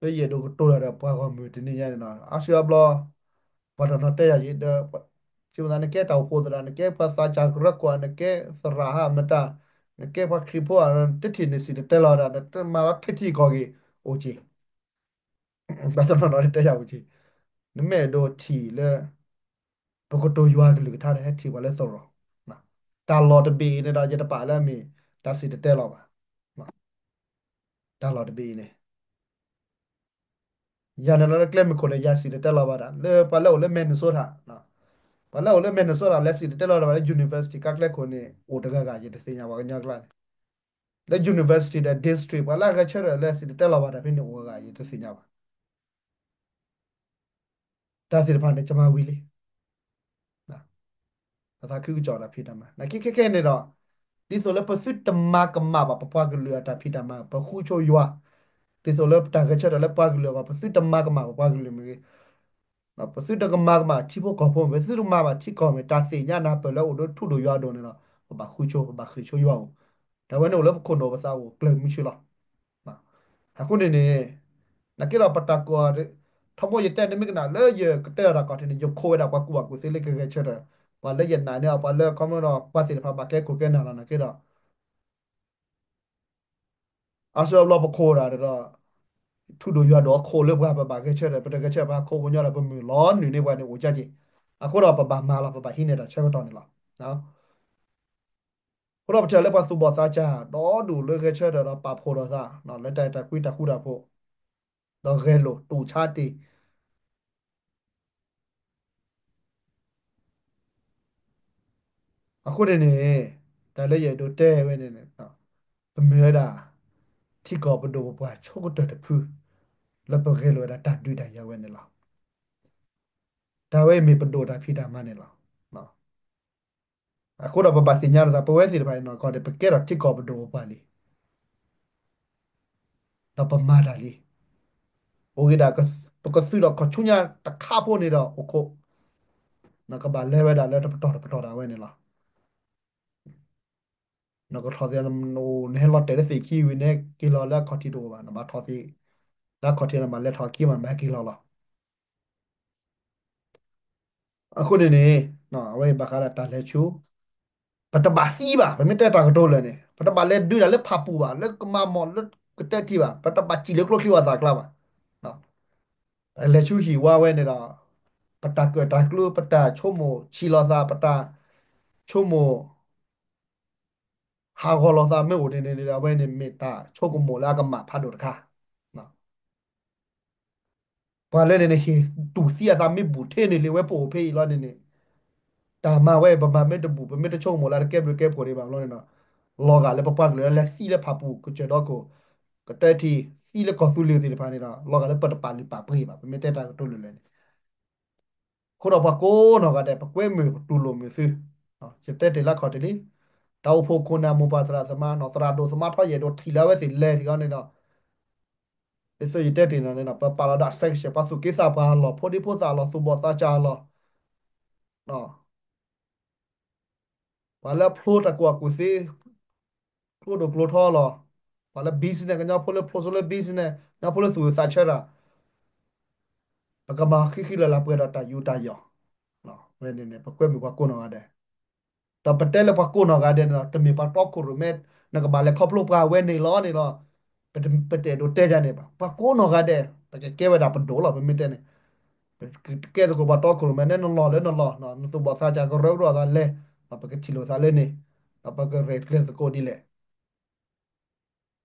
လၢယအဲၣ်ဒိးကတိၤတၢ်ဒီးပှၤဂီၢ်မုၢ်တနံၤညါန့ၣ်လီၤ. အါစုအါဘျီ ပှၤတနီၤတဲယၤယံၤဒီး စံးဝဲဒၣ် နကဲတၢ်အိၣ်ဖှိၣ်သရၣ်, နကဲပှၤသးစၢ်ကရၢခိၣ်ဧါ, နကဲသရၣ်ဧါ, မတၤ, နကဲပှၤခရံာ်ဖိဧါ, တထံၣ်န့ၣ်စံၣ်တဲၤတဲလီၤဝဲဒၣ် တမၤလီၤထဲထံကီၢ်ဂ့ၤ အိၣ်က့ၤ ပှၤတနီၤနီၤတဲယၤအိၣ်က့ၤ, နမ့ၢ်အဲၣ်ဒိးထံၣ်လၢ ပကတိၤယွၤကလုၢ်ကထါဒီး ဟဲထံၣ်ပှၤလၢသရိာ်. တၢ်လီၢ်တဘ့ၣ်အံၤန့ၣ်ဒီး ယတပာ်လၢအမ့ၢ်တၢ်စံၣ်တဲၤတဲလီၤဘၣ်. တၢ်လီၢ်တဘ့ၣ်အံၤန့ၣ် ယၤန့ၣ်လီၤလၢကျဲမုၢ်ခိၣ်န့ၣ် ယၤစံၣ်တဲၤတဲလီၤဘၣ်ဒၣ် လၢပှၤလၢအိၣ်လၢ Minnesota, ပှၤလၢအိၣ်လၢ Minnesota လဲၤစံၣ်တဲၤတဲလီၤဘၣ်လၢ university ကါကျဲခိၣ်န့ၣ် အိၣ်တဂၤဂၤ ယတသ့ၣ်ညါပှၤကညီကျါန့ၣ်, လၢ university ဒီး district ပှၤလၢအဂဲၤဆၢထၢၣ်လၢစံၣ်တဲၤတဲလီၤဘၣ်တၢ်ဖဲန့ၣ် အိၣ်ဂၤဂၤ ယတသ့ၣ်ညါဘၣ်. တၢ်သ့ၣ်တဖၣ်န့ၣ် ကမၤဝံၤလံ ပသးခုကစီၣ်တၢ်ဖံးတၢ်မၤ နာ်က့ခဲခဲန့ၣ်ဒီး ဒ်သိးလၢပသုတမၤကမၣ်ဘၣ် ပပှၤကလုာ်အတၢ်ဖံးတၢ်မၤ ပဃုဆိယွၤ, ဒ်သိးလၢတၢ်ဂဲၤဆၢထၢၣ်လၢပှၤကလုာ်အဂီၢ် ပသုတမၤကမၣ်ပပှၤကလုာ်မ့ၢ်ဂ့ၤ, ပသုတကမၤကမၣ်ထံဖိကီၢ်ဖိမ့ၢ်ဂ့ၤ, ပသုတမၤဘၣ်ထံကီၢ်မ့ၢ် တၢ်သ့ၣ်ညါနၢ်ပၢၢ်လၢအိၣ်ဒီးထူၣ်ဒိၣ်ယွၤဒိၣ်န့ၣ်ဒီး ပဘၣ်ဃုဆိ ပဘၣ်ဃ့ဆိယွၤအိၣ်, တၢ်ဝဲန့ၣ်အိၣ်လၢပခိၣ်နူာ်ပသးအိၣ်ကျၢၢ်မုဆူလီၤ. အဃိန့ၣ်န့ၣ် နာ်က့ဒီးပတၢ်ကိး ထီဘိယတဲန့ၣ်မ့ၢ်ကနၣ်လၢယကတဲလီၤတၢ်ကီၢ်ထံးန့ၣ် ယခိးဝဲဒၣ်ပှၤကူၣ်ဘၣ်ကူၣ်သ့လၢကဂဲၤဆၢထၢၣ်, ပှၤလၢယနာ်န့ၢ်အီၤ ပှၤလၢခီမဒီး ပှၤသ့ၣ်တဖၣ်ဘၣ်ကဲခိၣ်ကဲနၢ်လီၤ နာ်က့ဒီး အါစုအါဘျီပခိးဒၣ်ဒီး ထူၣ်ဒိၣ်ယွၤဒိၣ်အခိးလၢပှၤ ပဘၣ်ဂဲၤဆၢထၢၣ် ပတဂဲၤဆၢထၢၣ်ပှၤခိးပညီဒီး ပမုၢ်လီၤနုာ်န့ၢ်ပှၤန့ၣ်အိၣ်ကၢက့ၤ, အဃိဒီးပဘၣ်မၤလီၤ ပဘၣ်ဟံးန့ၢ်တၢ်ဆၢကတီၢ်န့ၣ်လီၤ. အဃိဒီးပထံၣ်လၢပှၤသူၣ်ဘီၣ်သးစၢ် ဒီဒူၣ်လၢဂဲၤဆၢထၢၣ်ဒီးပာ်ဖှိၣ်ဒီးသး လၢတၢ်အဲၣ်တၢ်ကွံတၢ်ဃူတၢ်ဖိး ဒီးဂဲၤလိာ်တူၢ်ဆါတ့ၢ် အဃိန့ၣ်န့ၣ် တၢ်လၢယအဲၣ်ဒိးတဲဝဲန့ၣ်န့ၣ် ပမ့ၢ်ဝဲဒၣ် ထံကီၢ်ပဒိၣ်ပပှၢ်ဆိကတၢၢ်တဖု လၢပဂဲၤလိာ်ဝဲဒၣ်တၢ်ဒုးတၢ်ယၤဝဲန့ၣ်လီၤ. တၢ်ဝဲအံၤမ့ၢ်ပဒိၣ်တၢ်ဖံးတၢ်မၤန့ၣ်လီၤ. အဃိဒီးပဘၣ်သ့ၣ်ညါလီၤသး ပဝဲသ့ၣ်တဖၣ်အံၤနီၢ်ကီၢ်န့ၣ် ပကဲထီၣ်ထံကီၢ်ပဒိၣ်ပပှၢ်လံ ဒီးပမၤတၢ်လံ. အိၣ်ဂ့ၤဒၣ် ပကသုးဒီးခီၣ်ဆူညါတခါဖိန့ၣ်ဒီးအိၣ်ခိး, နကဘၣ်လဲၤဝဲဒၣ်လၢတပတီၢ်တပတီၢ်ဒၣ်ဝဲန့ၣ်လီၤ. နကထီၣ်သ့ နဟဲလီၤတဲာ်လၢသ့ၣ်ခံဝံၤ နဟဲက့ၤလီၤလၢအခီၣ်ထံးတအိၣ်ဘၣ် နဘၣ်ထီၣ်သ့ လၢအခီၣ်ထံးနဘၣ်လဲၤထီၣ်ခံမး နဘၣ်ဟဲက့ၤလီၤလီၤ. အဃိန့ၣ်န့ၣ် အဝဲအံၤဘၣ်ဃးဒီးတၢ်လဲၤဆူ ပတဘၣ်သံဘၣ် ပမ့ၢ်တဲတၢ်ကတိၤလၢာ်န့ၣ် ပတဘၣ်လဲၤဒုးတၢ်လၢဖၣ်ပူၣ်ဘၣ် လၢကမၤမီၢ်လၢကတဲထံဘၣ် ပတဘၣ်စံၣ်လၢကျိချံဝၣ်သၣ်ကျါဘၣ်. ပလဲၤဆူဟံၣ်ဝါဝဲန့ၣ်ဒီး ပတၢ်ကၢၣ်တၢ်ကျူ ပတၢ်ဆိကမိၣ်ဆံးလီၤသး ပတၢ်ဆိကမိၣ် ဟးဂီၤလီၤသးမ့ၢ်အိၣ်န့ၣ်န့ၣ် အဝဲန့ၣ်မ့ၢ်တၢ်ဆိကမိၣ်လၢအကမၣ်ဖးဒိၣ်တခါ. ပှၤလၢန့ၣ်န့ၣ် ဟ့ၣ်တူၢ်သံအသးမ့ၢ်ဘူးထ့န့ၣ်လံ ဝဲပအိၣ်ဖဲအံၤလီၤန့ၣ်န့ၣ် တၢ်မၤဝဲ ပမၤမ့ၢ်တဘူး ပမ့ၢ်တဆိကမိၣ်လၢတကဲဘျုးကဲဖှိၣ်ဒံးဘၣ်ဘျီန့ၣ်ဒီး လီၤဂာ်လၢပပှၤကလုာ်လၢလဲၤသံလၢဖၣ်ပူၣ် ကစၢၢ်ဒီခိၣ် ကတဲထံ သံလၢကီၢ်သူလ့ၤသ့ၣ်တဖၣ်န့ၣ်ဒီး လီၤဂာ်လၢပတပာ်လုၢ်ပာ်ပှ့ၤဘၣ် ပမ့ၢ်တဲတၢ်ကတိၤလၢာ်လၢာ်န့ၣ် အဃိဒီးပှၤကိးနီၢ်ဂၤဒဲး ပကွဲမုာ်ပတူၢ်လိာ်မုာ်သု, ယတဲတ့ၢ်လၢခီၣ်ထံးလံ, တၢ်အိၣ်ဖှိၣ်ခိၣ်နၢ်မိၢ်ပၢ်သရၣ်သမါ သရၣ်ဒိၣ်သမါထီၣ်ယဲၢ်ဒိၣ်ထံၣ်လၢအဝဲသ့ၣ်လဲၤထံၣ်အီၤန့ၣ်ဒီး ဒ်သိးယတဲတ့ၢ်န့ၣ် ပပာ်လီၤဒီး section ပှၤသူၣ်က့သးပှၢ်အလီၢ် ဖိဒံဖိသၣ်အလီၢ် သူၣ်ဘီၣ်သးစၢ်အလီၢ် ပှၤလၢအဖျိတၢ်ကူၣ်ဘၣ်ကူၣ်သ့ ကျိဒိၣ်ကျိထီလီၤ. ပှၤလၢ business ကညီဖိလၢဖျိစိလၢ business ကညီဖိလၢသူၣ်ဝံၣ်သးဆၢတၢ် ပကမၤဃံဃံလၤလၤပှဲၤဒီးတၢ်ယူးတၢ်ယီၣ်, ဝဲန့ၣ်န့ၣ် ပကွဲမုာ်ပှၤကိးနီၢ်ဂၤဒဲး, ဒီးပတဲလၢပှၤကိးနီၢ်ဂၤဒဲးန့ၣ်ဒီး တမ့ၢ်ပှၤတီခိၣ်ရိၣ်မဲ နကဘၣ်လဲၤခီဖျိပှၤဝဲန့ၣ်လီၤန့ၣ်လီၤ. ပတအဲၣ်ဒိးတဲယၤန့ၣ်ဘၣ် ပှၤကိးနီၢ်ဂၤဒဲး ပကကဲဝဲဒၣ်ပဒိၣ်လီၤ ပမ့ၢ်တဲန့ၣ် ပကကဲသကိးပှၤတီခိၣ်ရိၣ်မဲ နဲနလီၢ်လၢနလီၢ် နသူၣ်ဘီၣ်သးစၢ်ကရၢကရိသးလဲၤ ဒီးပကထံၣ်လိာ်သးလၢန့ၣ်, ဒီးပကရဲၣ်ကျဲၤသကိးဒ်လဲၣ်.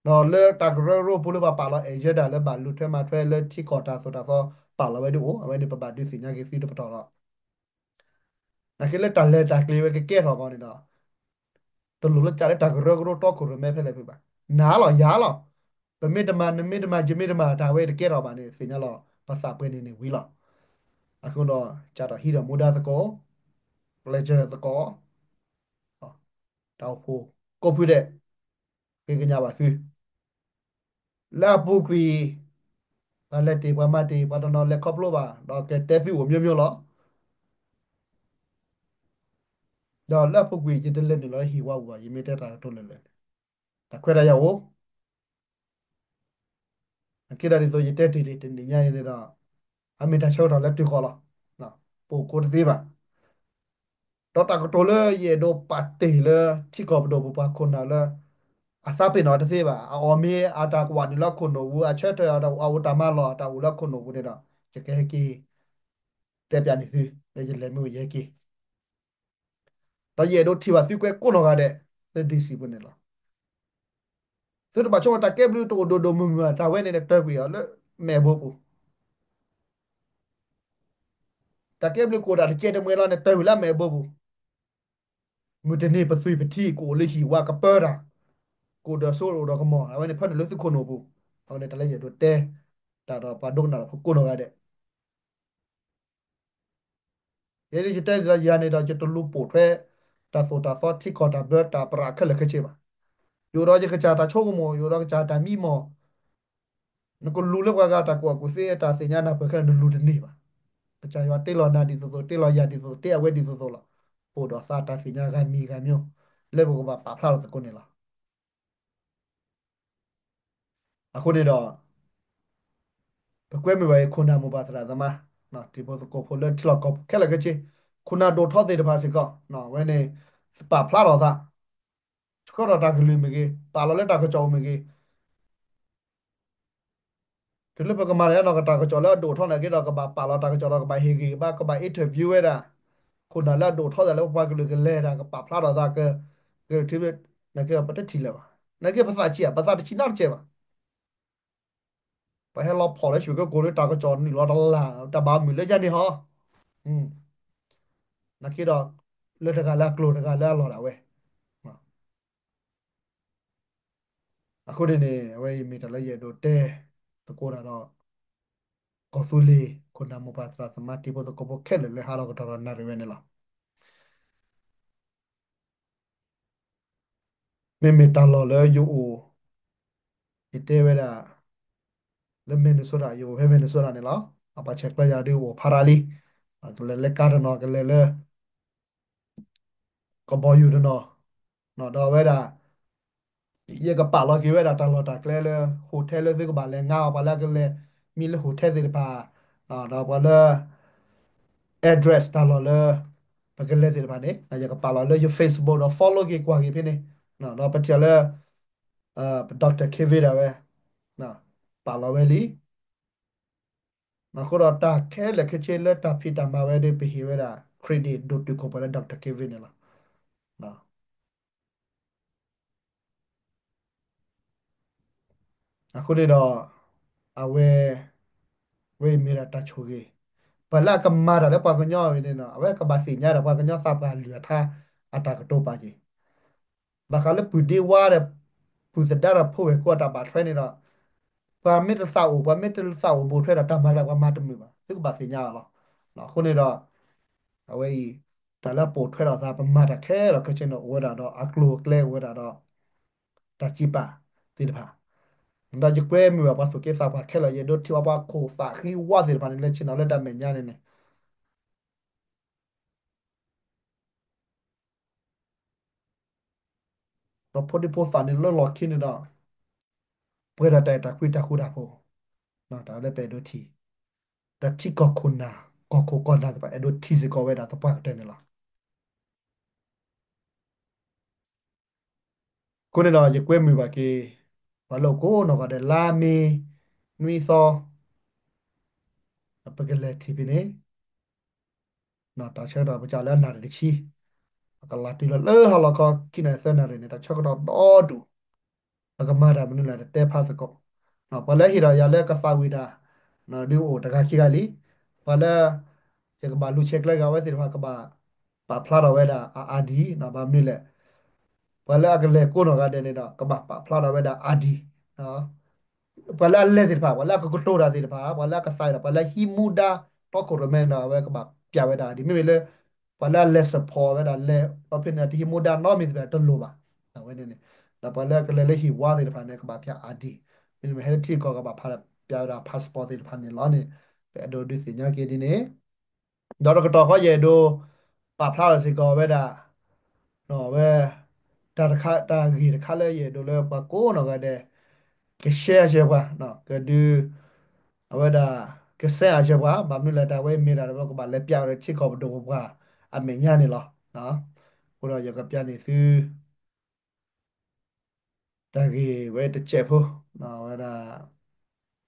ဒီးလၢတၢ်ကရၢကရိပူၤလၢပှၤပာ်လီၤ agenda လၢဘၣ်လူၤထွဲမၤထွဲလၢထံကီၢ်တၢ်သိၣ်တၢ်သီ ပာ်လီၤဝဲဒၣ်အိၣ်, အဝဲန့ၣ်ပဘၣ်ဒုးသ့ၣ်ညါက့ၤသုတပတီၢ်လီၤ. နာ်က့လၢတၢ်လဲၤတၢ်ကျဲၤဝဲကကဲထီၣ်အဂီၢ်န့ၣ်ဒီး တလိၣ်လၢကးလၢတၢ်ကရၢကရိတီခိၣ်ရိၣ်မဲဖဲလဲၣ်ဖဲဘၣ်. နၤလီၤယၤလီၤ. ပမ့ၢ်တမၤ နမ့ၢ်တမၤ ယမ့ၢ်တမၤ တၢ်ဝဲတကဲထီၣ်ဘၣ်န့ၣ် သ့ၣ်ညါလီၤ ပသးပှဲၤန့ၣ်န့ၣ်ဝံၤလီၤ. အဃိဒီး ကးထီၣ်ဟံးဒီးမူဒါသကိး, ပျဲစၢၤသကိး, တၢ်အိၣ်ဖှိၣ်ကိးဖုဒဲး ဃ့ကညးဘၣ်သု လၢအပူၤကွံာ် ပှၤလဲၤတ့ၢ်ပှၤမၤတ့ၢ် ပှၤတနီၤလဲၤခီဖျိဘၣ် ဒီးကတဲသုအိၣ်မျိုးမျိုးလီၤ. ဒီးလၢအပူၤကွံာ် ယတလဲၤနုာ်လီၤလၢဟံၣ်ဝါပူၤဘၣ်, ယမ့ၢ်တဲတၢ်ကတိၤလၢာ်လၢာ်န့ၣ် တၢ်ခွဲးတၢ်ယာ်အိၣ်, အကဲဒၣ်ဒ်သိးယတဲတ့ၢ်လံ တနံၤညါအံၤန့ၣ်ဒီး အမ့ၢ်တၢ်ဆၢကတီၢ်လၢတုၤဃီၤလီၤ. ပအိၣ်ကိးတသ့ဘၣ်. ဒီးတၢ်ကတိၤလၢယအဲၣ်ဒိးပာ်တ့ၢ်လၢထံကီၢ်ပဒိၣ်ပပှၤခိၣ်နၢ်လၢ အသးပ့ၤနီၣ်တသ့ဘၣ်, အအီၣ်မ့ၤအတၢ်ကဝီၤနုာ်လၢခိၣ်နူာ်ပူၤ, အဆၢထၢၣ်အတၢ်အိၣ်တၢ်မၤလီၢ် အတၢ်အိၣ်လၢခိၣ်နူာ်ပူၤန့ၣ်ဒီး ယကဟဲက့ၤ တဲပၠးန့ၢ်သု လၢယလဲၤမ့ၢ်ဝဲယဟဲက့ၤ ဒီးယအဲၣ်ဒိးထံၣ်ဘၣ်သုကွဲးကိးနီၢ်ဂၤဒဲး လၢ D C ပူၤန့ၣ်လီၤ. သုတဘၣ်ဆိကမိၣ်တၢ်ကဲဘျုးတအိၣ်ဒိၣ်ဒိၣ်မုၢ်မုၢ် တၢ်ဝဲန့ၣ်န့ၣ် တၢ်ကွံာ်အီၤလၢမဲာ်ဘိပူၤ, တၢ်ကဲဘျုးကအိၣ်ဒၣ်တကဲတမှဲလီၤန့ၣ် တၢ်ကွံာ်လၢမဲာ်ဘိပူၤ, မုၢ်တနံၤပသွံၣ်ပထံကအိၣ်လၢဟံၣ်ဝါကပၢတၢ်, ကအိၣ်ဒီးစိအိၣ်ဒီးကမီၤ အဝဲန့ၣ်ဖဲန့ၣ်လၢသုခိၣ်နူာ်ပူၤ, အဝဲန့ၣ်တၢ်လၢယအဲၣ်ဒိးတဲ တၢ်ဒီးပှၤဒိကနၣ်တၢ်ဖိကိးနီၢ်ဂၤဒဲး ယဲဒၣ်ယတဲဒ်ဒီးယၤန့ၣ်ဒီး ယတလူၤပိာ်ထွဲ တၢ်သိၣ်တၢ်သီထံကီၢ်တၢ်ဘျၢတၢ်ပြးခဲလၢာ်ခဲဆ့ဘၣ်. ယအိၣ်ဒီးယကစၢ်တၢ်ဆိကမိၣ်, ယအိၣ်ဒီးကစၢ်တၢ်မံမီၢ်, နကလူၤလၢပှၤဂၤတၢ်ကူၣ်ဘၣ်ကူၣ်သ့ တၢ်သ့ၣ်ညါနၢ်ပၢၢ်ခဲလၢာ် နလူၤတန့ၢ်ဘၣ်. ကစၢ်ယွၤတ့လီၤနၤဒ်သိးသိး, တ့လီၤယၤဒ်သိးသိး, တ့အဝဲဒ်သိးသိးလီၤ. ပအိၣ်ဒီးသးတၢ်သ့ၣ်ညါဂၤမံၤဂၤမံၤ လၢပကဘၣ်ပာ်ဖျါထီၣ်သကိးန့ၣ်လီၤ. အဃိန့ၣ်ဒီး ပကွဲမုာ်ဘၣ်အံၤ ခိၣ်နၢ်မိၢ်ပၢ်သရၣ်သမါ, တံၤဖိသကိးဖိလၢထံလီၢ်ကီၢ်ပူၤခဲလၢာ်ခဲဆ့, ခိၣ်နၢ်ဒိၣ်ထီသ့ၣ်တဖၣ်စ့ၢ်ကီး ဝဲန့ၣ် ပာ်ဖျါထီၣ်သး, ဆှၢထီၣ်တၢ်ကလုၢ်မ့ၢ်ဂ့ၤ, ပာ်လီၤလၢတၢ်ကစီၣ်အိၣ်မ့ၢ်ဂ့ၤ တုၤလၢပကမၤတၢ်နီၢ်ကီၢ်တၢ်ကစီၣ်လၢအဒိၣ်ထီၣ်နာ်က့ဒီး ကဘၣ်ပာ်လီၤတၢ်ကစီၣ်ဒီး ကဘၣ်ဟ့ၣ်ဂံၢ်ဘါ, ကဘၣ် interview ဝဲဒၣ် ခိၣ်နၢ်လၢအဒိၣ်ထီသးလၢပပှၤကလုာ်ကလဲၤတၢ် ကပာ်ဖျါထီၣ်သး ကထံၣ် နာ်က့ဒီး ပတထံၣ်လၢၤဘၣ်. နာ်က့ပသးဆံးဧါ, ပသးတဆံးနီတစဲးဘၣ်. ပှၤဟဲလီၤဖီၣ်လၢ ရွှေကုက္ကို ဒီးတၢ်ကစီၣ်နုာ်လီၤတလၢ် တၢ်ဘၣ်မုာ်လၢယၤန့ၣ်ဟီ. နာ်က့ဒီး လၢတဂၤလၢအကျိၤ တဂၤလၢအလီၢ်ဒၣ်ဝဲ အဃိန့ၣ်န့ၣ် အဝဲအံၤမ့ၢ်တၢ်လၢယအဲၣ်ဒိးတဲသကိးတၢ်ဒီး ကီၢ်သူလ့ၤ ခိၣ်နၢ်မိၢ်ပၢ်သရၣ်သမါ တံၤဖိသကိးဖိခဲလၢာ်လၢဟးထီၣ်ကတီၢ်ဒီးနၣ်ရံၣ်ဝဲန့ၣ်လီၤ. မ့မ့ၢ်တၢ်လီၢ်လၢယအိၣ် ယတဲဝဲဒၣ် လၢ Minnesota ယအိၣ်ဖဲ Minnesota န့ၣ်လီၤ. အပှၤဆဲးကျၢယၤဒုးအိၣ်ဖးရၤလံ, ကလဲၤလၢကါတနီၤ ကလဲၤလၢ ကဘီယူၤတနီၤ, ဒီးအဝဲဒၣ် ယကပာ်လီၤက့ၤဝဲဒၣ်တၢ်လီၢ်တၢ်ကျဲလၢ hotel လၢသုကဘၣ်လဲၤငါအီၤ ပှၤလၢအကလဲၤမံလၢ hotel သ့ၣ်တဖၣ်, ဒီးပှၤလၢ address တၢ်လီၢ်လၢ ပကလဲၤသ့ၣ်တဖၣ်န့ၣ် ယကပာ်လီၤလၢယ Facebook ဒီး follow က့ၤကွၢ်က့ၤဖဲန့ၣ်, ဒီးပထံၣ်လၢ ပ Doctor Kevin ဒၣ်ဝဲ ပာ်လီၤဝဲလံ. အဃိဒီးတၢ်ခဲလၢာ်ခဲဆ့လၢတၢ်ဖံးတၢ်မၤဝဲဒီး ပဟ့ၣ်ဝဲဒၣ် credit ဒိၣ်တုာ်ခိၣ်ပှၤလၢ Doctor Kevin န့ၣ်လီၤ. အဃိန့ၣ်ဒီး အဝဲ ဝဲအံၤမ့ၢ်ဒၣ်တၢ်ဆိၣ်ဂ့ၤ, ပှၤလၢအကမၤတၢ်လၢပှၤကညီအံၤန့ၣ်ဒီး အဝဲကဘၣ်သ့ၣ်ညါဒီးပှၤကညီသးပှၢ်လုၢ်အထါ အတၢ်ကတိၤပာ်က့ၤ ဘၣ်ဃးလၢပုၢ်ဒ့ဝါဒီး ပုၢ်သဒါဒီးဖိဝဲၢ်ကိာ်အတၢ်ဘၣ်ထွဲန့ၣ်ဒီး ပှၤမ့ၢ်တသးအိၣ် ပှၤမ့ၢ်တသးအိၣ်ဘူးထွဲဒီး တၢ်မၤကျၢၤပှၤမၤတမုာ်ဘၣ် သုကဘၣ်သ့ၣ်ညါအီၤလီၤ. အဃိန့ၣ်ဒီး အဝဲအံၤ တၢ်လၢအပိာ်ထွဲထီၣ်သး ပမၤတၢ်ခဲလၢာ်ခဲဆ့န့ၣ် အိၣ်ဝဲဒၣ်ဒီးအကျိၤအကျဲ အိၣ်ဝဲဒၣ်ဒီး တၢ်စံးပာ်သ့ၣ်တဖၣ်, ဒီးယကွဲမုာ်ဘၣ်ပှၤသူၣ်က့သးပှၢ်ခဲလၢာ် ယအဲၣ်ဒိးထံၣ်ဘၣ်ပှၤခိၣ်သးဃံဝါသ့ၣ်တဖၣ်န့ၣ် လၢဆ့ၣ်နီၤလၢတၢ်မဲာ်ညါန့ၣ်န့ၣ် ဒီးဖိဒံဖိသၣ်န့ၣ်လၢလီၢ်ခံန့ၣ်ဒီး ပှဲၤဒီးတၢ်အဲၣ်တၢ်ကွံတၢ်ဃူတၢ်ဖိး, တၢ်လၢပအဲၣ်ဒိးထံၣ်, ဒီးထံကီၢ်ခိၣ်နၢ် ကီၢ်ခိၣ်ကီၢ်နၢ်သ့ၣ်တဖၣ် အဲၣ်ဒိးထံၣ်စ့ၢ်ကီးဝဲဒၣ်သပှၢ်ကတၢၢ်န့ၣ်လီၤ. အဃိန့ၣ်ဒီး ယကွဲမုာ်ဘၣ်က့ၤ ပှၤလၢအိၣ်ကိးနီၢ်ဂၤဒဲး လါမ့ၤ နွံသီ ပကလဲၤထံၣ်ဖဲန့ၣ် တၢ်ဆၢကတီၢ်ပစးလၢအနၣ်ရံၣ်တဆံ, ပကလၤတုၤလီၤလၢဟါလီၤခီ ခံနၣ်ရံၣ်သၢနၣ်ရံၣ်န့ၣ် တၢ်ဆၢကတီၢ်ဒီဒူၣ် ပကမၤတၢ်မနုၤလဲၣ် တတဲဖးသကိး, ပှၤလၢဟ့ၣ်ဒီးယၤလၢကသးဝံၣ်တၢ် ဒုးအိၣ်တဂၤခံဂၤလံ, ပှၤလၢ ယကဘၣ်လူၤဆဲးကျၢက့ၤအဝဲသ့ၣ်တဖၣ် ကဘၣ်ပာ်ဖျါထီၣ်ဝဲဒၣ်အ ID နီၤ ဘၣ်မနုၤလဲၣ်, ပှၤလၢအကလဲၤကိးနီၢ်ဂၤဒဲးန့ၣ်ဒီး ကဘၣ်ပာ်ဖျါထီၣ်ဝဲဒၣ် ID ပှၤလၢအလဲၤသ့ၣ်တဖၣ် ပှၤလၢအကကတိၤတၢ်သ့ၣ်တဖၣ် ပှၤလၢအကသးဝံၣ်ဒီး ပှၤလၢဟံးမူဒါတီခိၣ်ရိၣ်မဲန့ၣ်ဒီး အဝဲကဘၣ်ပျးဝဲဒၣ် ID မ့မ့ၢ်လၢ ပှၤလၢအလဲၤ support ဝဲဒၣ်လဲၤ ဒီးဖဲန့ၣ် တဟံးမူဒါနီတမံၤသ့ၣ်တဖၣ်တလိၣ်ဘၣ်. အဝဲန့ၣ်န့ၣ် ဒီးပှၤလၢအကလဲၤလၢဟံၣ်ဝါသ့ၣ်တဖၣ်န့ၣ် ကဘၣ်ပျး ID မ့မ့ၢ်ဟဲလၢထံကီၢ်ကဘၣ်ဖးပျးဝဲဒၣ် passport သ့ၣ်တဖၣ်န့ၣ်လီၤန့ၣ် ပအဲၣ်ဒိးဒုးသ့ၣ်ညါက့ၤဒ်န့ၣ် ဒီးတကတီၢ်ဃီယအဲၣ်ဒိး ပာ်ဖျါထီၣ်စ့ၢ်ကီးဝဲဒၣ် ဝဲ တၢ်တခါ တၢ်ဂ့ၢ်တခါလၢယအဲၣ်ဒိးလၢပှၤကိးနီၢ်ဂၤဒဲး က share အဆၢပှၤ ကဒုး အဝဲဒၣ် က send အဆၢပှၤ ဘၣ်မနုၤလဲၣ် တၢ်ဝဲအံၤမ့ၢ်ဒၣ်လၢပကဘၣ်လဲၤပျးဝဲဒၣ်ထံကီၢ်ပဒိၣ်ပပှၢ်အမဲာ်ညါန့ၣ်လီၤ. အဃိဒီးယကပျးန့ၢ်သု တၢ်ဂ့ၢ်ဝဲတစဲးဖိ ဝဲဒၣ်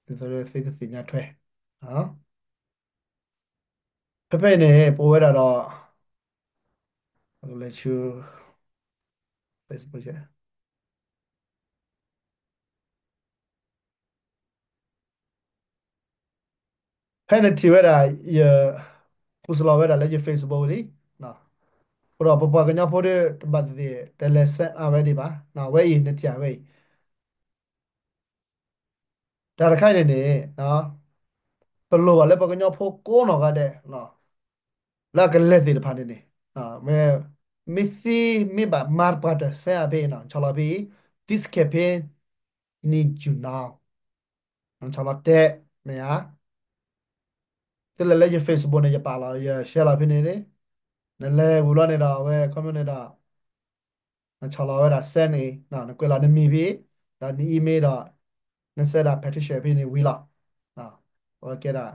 ဒ်သိးလၢသုကသ့ၣ်ညါထွဲ ဖဲဖဲအံၤန့ၣ် ပဝဲဒၣ်ဒီး ပကလဲၤဆူ Facebook ဖဲနထံၣ်ဝဲဒၣ် ယ post လီၤဝဲဒၣ်လၢယ Facebook လံ, အဃိဒီးပပှၤကညီဖိဒီး တဘၣ်သ့ၣ်သ့ၣ် တလဲၤ send အါဝဲဒံးဘၣ်, ဝဲအံၤ နထံၣ်ဝဲအံၤ တၢ်တခါအံၤန့ၣ်န့ၣ် ပလိၣ်ဘၣ်လၢပှၤကညီဖိကိးနီၢ်ဂၤဒဲး လၢအကလဲၤသ့ၣ်တဖၣ်န့ၣ်န့ၣ် မ့ၢ်သ့မ့ၢ်ဘၣ်မၤပှၤတၢ် send အါဖဲအံၤ နဆီၣ်လီၤဖဲအံၤ This campaign need you now နဆီၣ်လီၤတဲ မ့ၢ်ဧါ, သုလဲၤလၢယ Facebook န့ၣ် ယပာ်လီၤ ယ share လီၤဖဲန့ၣ်န့ၣ်, နလဲၤဝံၤဘျီန့ၣ်ဒီး အဝဲခီဖျိန့ၣ်ဒီး နဆီၣ်လီၤဝဲဒၣ် send န့ၣ် နကွဲးလီၤနမံၤဖဲ ဒီးန email ဒီး န send ဒၣ် petition ဖဲန့ၣ်ဝံၤလီၤ. အဝဲကဲဒၣ်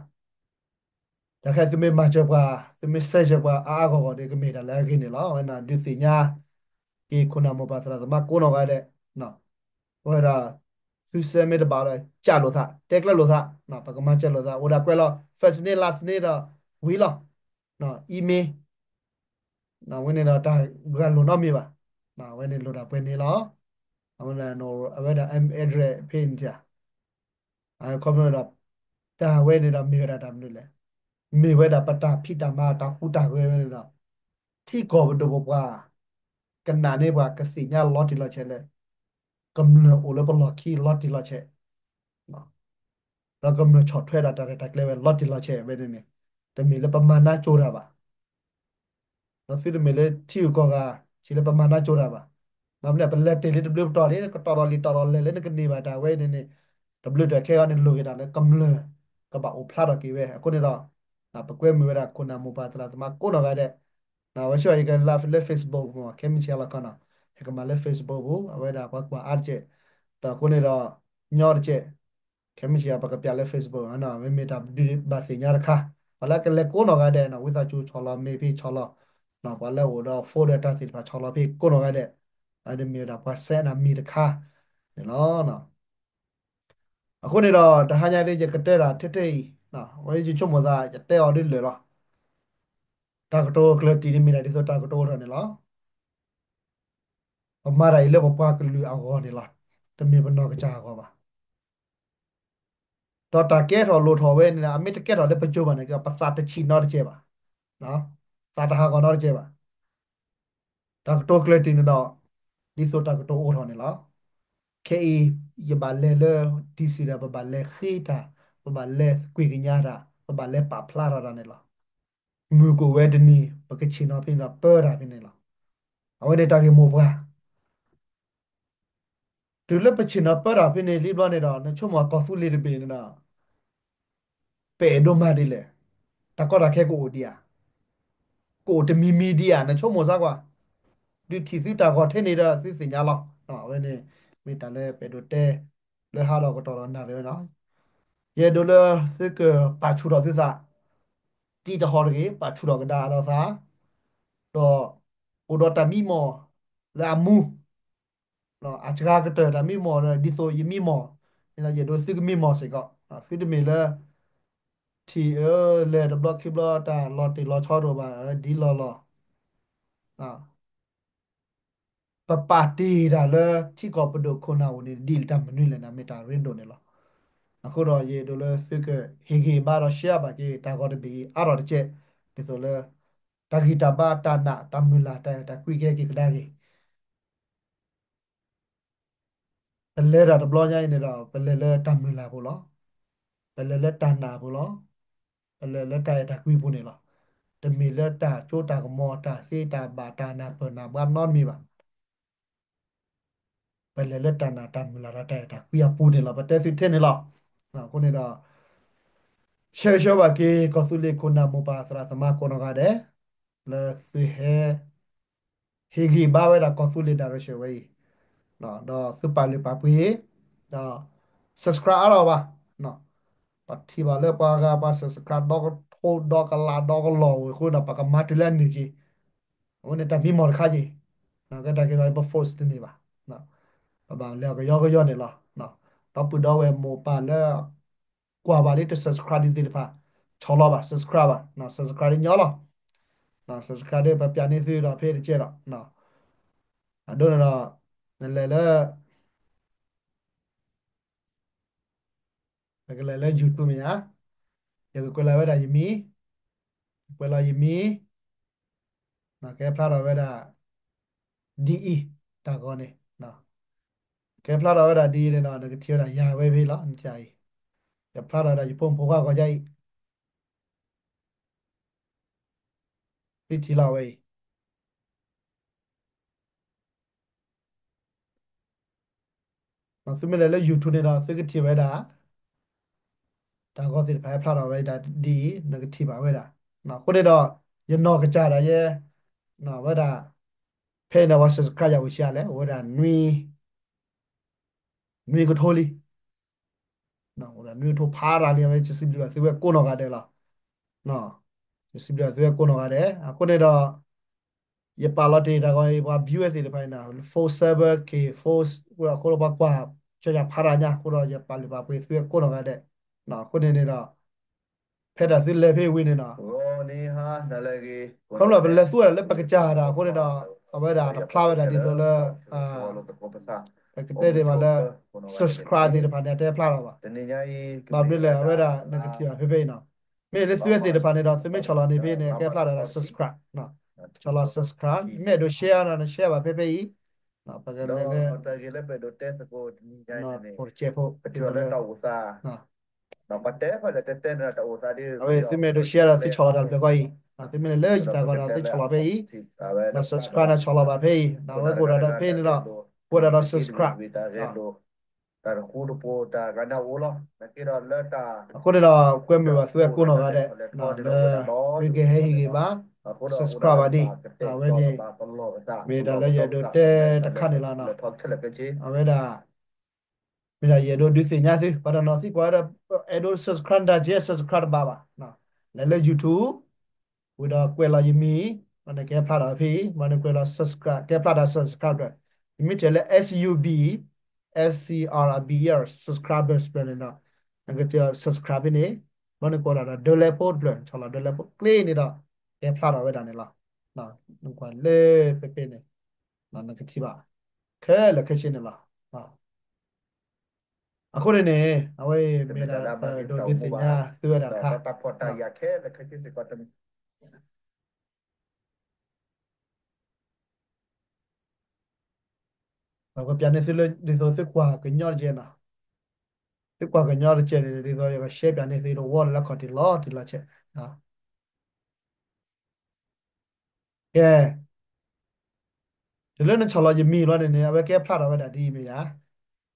တၢ်ခဲအံၤ သုမ့ၢ်မၤစၢၤပှၤ သုမ့ၢ် send စၢၤပှၤအါအါဂီၢ်ဂီၢ်ဒီး ကမ့ၢ်တၢ်လၢအဂ့ၤန့ၣ်လီၤ. အဝဲန့ၣ်ဒုးသ့ၣ်ညါက့ၤ ခိၣ်နၢ်မိၢ်ပၢ်သရၣ်သမါကိးနီၢ်ဂၤဒဲး အဝဲဒၣ် သု send မ့ၢ်တဘၣ်ဒီး ကၢ်လိာ်သး တဲကျၢလိာ်သး ပကမၤစၢၤလိာ်သး အိၣ်ဒၣ်ကွဲးလီၤ first name last name ဒီးဝံၤလီၤ. email အဝဲန့ၣ်ဒီးတၢ်ဂၤလိာ်နီတမံၤဘၣ်. အဝဲန့ၣ်လိၣ်ဒၣ်ပှဲၤန့ၣ်လီၤ. အဝဲဒၣ် အဝဲဒၣ် address ဖဲန့ၣ် အခီပညီဒီး တၢ်ဝဲန့ၣ်ဒီးမ့ၢ်ဝဲဒၣ်တၢ်မနုၤလဲၣ်, မ့ၢ်ဝဲဒၣ်ပတၢ်ဖံးတၢ်မၤတၢ်ဟူးတၢ်ဂဲၤဝဲန့ၣ်ဒီး ထံကီၢ်ပဒိၣ်ပပှၢ် ကနၣ်န့ၢ်ပှၤ ကသ့ၣ်ညါလီၤတံၢ်လီၤဆဲးလၢ ကမျၢၢ်အိၣ်လၢပလီၢ်ခံလီၤတံၢ်လီၤဆဲး ဒီးကမျၢၢ်ဆီၣ်ထွဲဒၣ်တၢ်ရဲၣ်တၢ်ကျဲၤဝဲလီၤတံၢ်လီၤဆဲးဝဲန့ၣ်န့ၣ် တမ့ၢ်လၢပမၤနါကၠိတၢ်ဘၣ်. ဒီးသုတမ့ၢ်လၢထံဂုၤကီၢ်ဂၤ စံးလၢပမၤနါကၠိတၢ်ဘၣ်. ဘၣ်မနုၤလဲၣ် ပလဲၤတ့ၢ်လံတဘျုးပတီၢ်လံ ကတီၢ်ဒီးလံာ်တီၢ်ဒီးလဲၢ်လၢနကန့ၢ်ဘၣ်တၢ်ဝဲအံၤန့ၣ်န့ၣ် တဘျုးတၢ်ခဲအံၤန့ၣ် လိၣ်က့ၤဒၣ်လၢကမျၢၢ် ကဘၣ်အိၣ်ဖျါထီၣ်က့ၤဝဲ အဃိန့ၣ်ဒီး ပကွဲမုာ်ဝဲဒၣ်ခိၣ်နၢ်မိၢ်ပၢ်သရၣ်သမါကိးနီၢ်ဂၤဒဲး ဝဲဆှၢယက live လၢ Facebook မ့ၢ် ခဲမုၢ်ဆ့ၣ်အလီၢ်ခီနီၤ ယကမၤလၢ Facebook ပူၤ အဝဲဒၣ်ပှၤကွၢ်အါတက့ၢ် ဒီးအဃိန့ၣ်ဒီး ညီတက့ၢ် ခဲမုၢ်ဆ့ၣ်အံၤ ပကပျးလၢ Facebook နီၤ မ့မ့ၢ်တၢ်ဒုးဘၣ်သ့ၣ်ညါတခါ ပှၤလၢအကလဲၤကိးနီၢ်ဂၤဒဲးနီၤ ဝံသးစူၤဆီၣ်လီၤမ့ၢ်ဖဲဆီၣ်လီၤ ပှၤလၢအိၣ်ဒီး phone ဒီးတၢ်သ့ၣ်တဖၣ်ဆီၣ်လီၤဖဲကိးနီၢ်ဂၤဒဲး အဝဲဒၣ်မ့ၢ်ဝဲဒၣ်ပှၤ send အမံၤတခါန့ၣ်လီၤ. အဃိန့ၣ်ဒီး တဟါညါဒ်ယကတဲတၢ်ထဲထဲအံၤ ဝဲယဆိကမိၣ်သး ယတဲအီၤဒ်လၢာ်လီၤ. တၢ်ကတိၤကျၢၢ်တံၢ်န့ၣ်မ့ၢ်ဒၣ်ဒ်သိးတၢ်ကတိၤအိၣ်ထီၣ်န့ၣ်လီၤ. ပမၤတၢ်အံၤလၢပပှၤကလုာ်အဂီၢ်န့ၣ်လီၤ. တမ့ၢ်ပနီၢ်ကစၢ်အဂီၢ်ဘၣ်. ဒီးတၢ်ကဲထီၣ်လိၣ်ထီၣ်ဝဲန့ၣ် အမ့ၢ်တကဲထီၣ်လၢပကၠိဘၣ်န့ၣ် ပသးတဆံးနီတကဲဘၣ်. သးတဟးဂီၤနီတကဲဘၣ်. တၢ်ကတိၤကျၢၢ်တံၢ်န့ၣ်ဒီး ဒ်သိးတၢ်ကတိၤအိၣ်ထီၣ်န့ၣ်လီၤ. ခဲအံၤ ယဘၣ်လဲၤလၢ DC ဒီး ပဘၣ်လဲၤဃ့တၢ်, ပဘၣ်လဲၤကွံာ်ကညးတၢ်, ပဘၣ်လဲၤပာ်ဖျါထီၣ်တၢ်န့ၣ်လီၤ. မုၢ်ကအိၣ်ဝဲတနံၤ ပကဆ့ၣ်နီၤဖဲန့ၣ်ဒီးပၢတၢ်ဖဲန့ၣ်လီၤ. အဝဲန့ၣ်တၢ်ဂ့ၢ်မိၢ်ပှၢ် တုၤလၢပဆ့ၣ်နီၤပၢတၢ်ဖဲန့ၣ်လံဘျီန့ၣ်ဒီး နဆိကမိၣ်ကီၢ်သူလ့ၤတဘ့ၣ်န့ၣ်ဒီး ပအဲၣ်ဒိးမၤဒ်လဲၣ်. တၢ်ကီတၢ်ခဲကအိၣ်ဒံးဧါ. ကအိၣ်တမံၤမံၤဒံးဧါ နဆိကမိၣ်စၢ်ကွၢ်. ဒုးထံၣ်သုတၢ်ဂီၤထဲန့ၣ်ဒီး သုသ့ၣ်ညါလီၤ. အဝဲန့ၣ် မ့ၢ်တၢ်လၢပအဲၣ်ဒိးတဲ လၢဟါဒီးကတီၢ်ဒီးနၣ်ရံၣ်ဝဲနီၤ. ယအဲၣ်ဒိးလၢသုကပာ်ဆူၣ်ထီၣ်သုသး တံၤတဟီၣ်တဂ့ၤ ပာ်ဆူၣ်ထီၣ်ကဒါအလီၤသး, ဒီးအိၣ်ဒီးတၢ်မံမီၢ်လၢအမူ အစှၤကတၢၢ်တၢ်မံမီၢ် ဒ်သိးယမံမီၢ်, ယအဲၣ်ဒိးသုကမံမီၢ်စ့ၢ်ကီး, သုတမ့ၢ်လၢ ထံၣ်အၢလဲၤတဘျီခံဘျီ တၢ်လီၤတံၢ်လီၤဆီတအိၣ်ဘၣ် ဒ်လီၢ်လီၢ်, ပပာ်တ့ၢ်တၢ်လၢထံကီၢ်ပဒိၣ်ခိၣ်နၢ်အိၣ်န့ၣ် ဒ်လဲၣ်တၢ်မနုၤလဲၣ်န့ၣ် မ့ၢ်တၢ်ရ့ဒိၣ်န့ၣ်လီၤ. အဃိဒီးယအဲၣ်ဒိးလၢသုကဟ့ၣ်ဂံၢ်ဘါဒီး share ဘၣ်က့ၤ တၢ်ဂီၤတဘ့ၣ်အံၤ အါထီၣ်တကဲး, ဒ်သိးလၢ တၢ်ဂံၢ်တၢ်ဘါ တၢ်နာ် တၢ်မုၢ်လၢ် တၢ်အဲၣ်တၢ်ကွံကဟဲက့ၤကဒါက့ၤ ပလဲၤတၢ်တဘျီညါအံၤန့ၣ်ဒီး ပလဲၤလၢတၢ်မုၢ်လၢ်ပူၤလီၤ. ပလဲၤလၢတၢ်နာ်ပူၤလီၤ. ပလဲၤလၢတၢ်အဲၣ်တၢ်ကွံပူၤန့ၣ်လီၤ. တမ့ၢ်လၢတၢ်စိတၢ်ကမီၤ တၢ်သ့တၢ်ဘၣ် တၢ်နၢ်ပၢၢ်နၢ်ဘှါနီတမံၤဘၣ်. ပလဲၤလၢတၢ်နာ်တၢ်မုၢ်လၢ်ဒီးတၢ်အဲၣ်တၢ်ကွံအပူၤန့ၣ်လီၤ. ပတဲသုထဲန့ၣ်လီၤ. အဃိန့ၣ်ဒီး ဆၢဂ့ၤဆၢဝါဘၣ်က့ၤ ကီၢ်သူလ့ၤခိၣ်နၢ်မိၢ်ပၢ်သရၣ်သမါကိးနီၢ်ဂၤဒဲး လၢသုဟဲ ဟ့ၣ်ဂံၢ်ဘါဝဲဒၣ်ကီၢ်သူလ့ၤ direction ဝဲအံၤ, ဒီးသုပာ်လုၢ်ပာ်ပှ့ၤ, ဒီး subscribe အါထီၣ်ဘၣ်. ပထံၣ်ဘၣ်လၢပှၤဂၤပှၤ subscribe ဒီကထိဒီကလးဒီကလီၢ်ဝဲအဃိဒီး ပကမၤတုၤလၢအနုာ်က့ၤ, အဝဲန့ၣ်တၢ်မံမီၢ်တခါက့ၤ, ကဲတၢ်က့ၤဘၣ်လၢပ force တန့ၢ်ဘၣ်. ပဘၣ်လဲၤအီၤကယီကယီန့ၣ်လီၤ. ဒီပုၢ်ဒီဝဲၢ်မိၢ်ပၢ်လၢ ကွၢ်ဘၣ်လံတ subscribe ဒံးသ့ၣ်တဖၣ်, ဆီၣ်လီၤဘၣ် subscribe ဘၣ်, subscribe ဒ်ညီလီၤ. subscribe ဒ်ပပျးန့ၢ်သုဒီးဖဲတကဲးဒီး, အဒိန့ၣ်ဒီး နလဲၤလၢ နကလဲၤလၢ YouTube မ့ၢ်ဧါ, ယကကွဲးလီၤဝဲဒၣ်ယမံၤ, ကွဲးလီၤယမံၤ, ကဲဖျါထီၣ်ဝဲဒၣ် ဒ်အံၤ, တၢ်ဂီၤန့ၣ်, ကဲဖျါထီၣ်ဝဲဒၣ်ဒ်အံၤန့ၣ်ဒီး နကထံၣ်ဝဲဒၣ်ယၤဝဲဖဲလီၤ. နထံၣ်အံၤ, ယဖျါထီၣ်ဝဲဒၣ်ယဖိမုၣ်ဖိခွါဂီၤယါအံၤ သုထံၣ်လီၤဝဲအံၤ, သုမ့ၢ်လဲၤလၢ YouTube န့ၣ်ဒီး သုကထံၣ်ဝဲဒၣ် တၢ်ဂီၤသ့ၣ်တဖၣ်ဟဲဖျါထီၣ်ဝဲဒၣ်ဒ်အံၤ နကထံၣ်ဘၣ်ဝဲဒၣ်. အဃိန့ၣ်ဒီး ယနီၢ်ကစၢ်ဒၣ်ယဲ ဝဲဒၣ် ဖဲအံၤန့ၣ် ပှၤ subscribe ယၤဝဲဆံးအါလဲၣ်, အိၣ်ဝဲဒၣ် နွံကထိလံ. အိၣ်ဒၣ်နွံကထိဖးရၤလံ, အဝဲယစံးဘျုးဘၣ်သုဝဲကိးနီၢ်ဂၤဒဲးလီၤ. ယစံးဘျုးဘၣ်သုဝဲကိးနီၢ်ဂၤဒဲး. အဃိန့ၣ်ဒီး ယပာ်လီၤတ့ၢ်တၢ်ဂီၤအံၤ ပှၤ view သ့ၣ်တဖၣ်အံၤန့ၣ် phone server က့ၤ phone အဃိဒီးပှၤကွၢ် ကၠီယၤဖးရၤညါအဃိဒီး ယပာ်လုၢ်ပာ်ပှ့ၤသုဝဲကိးနီၢ်ဂၤဒဲး. အဃိန့ၣ်န့ၣ်ဒီး ဖဲဒၣ်သုလဲၤဖဲအံၤဝံၤန့ၣ်ဒီး ခီဖျိပလဲၤသူဝဲဒၣ်လၢပကစၢ်တၢ်အဃိန့ၣ်ဒီး အဝဲဒၣ်တဖျါဝဲဒၣ်ဒ်သိးလၢ ပကတဲဒ်ဘၣ်လၢ subscribe သ့ၣ်တဖၣ်န့ၣ် အတဖျါထီၣ်ဘၣ်. ဘၣ်မနုၤလဲၣ် အဝဲဒၣ်နကထံၣ်ဘၣ်ဖဲဖဲအံၤနီၤ. မ့ၢ်လၢသုဝဲသ့ၣ်တဖၣ်န့ၣ်ဒီး သုမ့ၢ်ဆီၣ်လီၤန့ၣ်ဖဲန့ၣ် ကဲဖျါထီၣ်ဒီး subscribe ဆီၣ်လီၤ subscribe မ့ၢ်အဲၣ်ဒိး share နီၤ န share ဘၣ်ဖဲဖဲအံၤ ပကလဲၤလၢ ဖိတကဲးဖိ အဝဲသုမ့ၢ်ဒိး share ဒီးသုဆီၣ်လီၤတၢ်ဘျုးကီအံၤ, သုမ့ၢ်လၢယတၢ်ဂီၤဒီးသုဆီၣ်လီၤဖဲအံၤ, ဒီး subscribe န့ၣ်ဆီၣ်လီၤဘၣ်ဖဲအံၤ, ဒီးအဝဲကအိၣ်ဒၣ်ဒီးဖဲန့ၣ်ဒီး ကအိၣ်ဒၣ်ဒီး subscribe တၢ်တဃူတဖိးတၢ်ဂၤန့ၣ်အိၣ်လီၤ. အဃိန့ၣ်ဒီး ကွဲမုာ်ဘၣ်သုဝဲကိးနီၢ်ဂၤဒဲး လၢ သုကဟဲဟ့ၣ်ဂံၢ်ဘါ subscribe ဘၣ်ဒံး, အဝဲန့ၣ် မ့ၢ်တၢ်လၢယအဲၣ်ဒိးတဲတခါန့ၣ်လီၤ. အဝဲဒၣ် မ့ၢ်ဒၣ်ယအဲၣ်ဒိးဒုးသ့ၣ်ညါသု, ပှၤတနီၤသံကွၢ်ဝဲဒီး အဲၣ်ဒိး subscribe တၢ်ကဲ subscribe တဘၣ်ဘၣ်, လဲၤလၢ YouTube ဝံၤဒီးကွဲးလီၤယမံၤ, ဘၣ်န့ၣ်ကဲဖျါထီၣ်ဖဲအံၤ, ဘၣ်န့ၣ်ကွဲးလီၤ subscribe ကဲဖျါထီၣ် subscribe ဒီး ယမ့ၢ်တဲလၢ S U B, S C R I B E R subscribers ဖျၢၣ်န့ၣ်ဒီး နကတဲ subscribe ဖဲန့ၣ်, ဘၣ်န့ၣ်ကွဲးလီၤဒီး ဒၢလဲဖိတဖျၢၣ်, ဆီၣ်လီၤဒၢလဲဖိကျ့န့ၣ်ဒီး ကဲဖျါထီၣ်ဝဲဒၣ်န့ၣ်လီၤ. နကွၢ်လၢဖဲဖဲန့ၣ် နကထံၣ်ဘၣ် ခဲလၢာ်ခဲဆ့န့ၣ်လီၤ. အဃိန့ၣ်န့ၣ် အဝဲအံၤမ့ၢ်ဒၣ်ပဒိးဒုးသ့ၣ်ညါသုဝဲဒၣ်တခါ, ပကပျးန့ၢ်သုလၢ ဒ်သိးသုကွၢ်ကညီတကဲးနီၤ, သုကွၢ်ကညီတကဲးန့ၣ် ဒ်သိးယက share ပျးန့ၢ်သုတဝီလၢခီၣ်ထံးလီၤတံၢ်လီၤဆဲး. ကဲ, တုၤလၢနဆီၣ်လီၤယမံၤဘျီန့ၣ်န့ၣ် အဝဲကဲဖျါထီၣ်ဝဲဒၣ်ဒ်အံၤမ့ၢ်ယ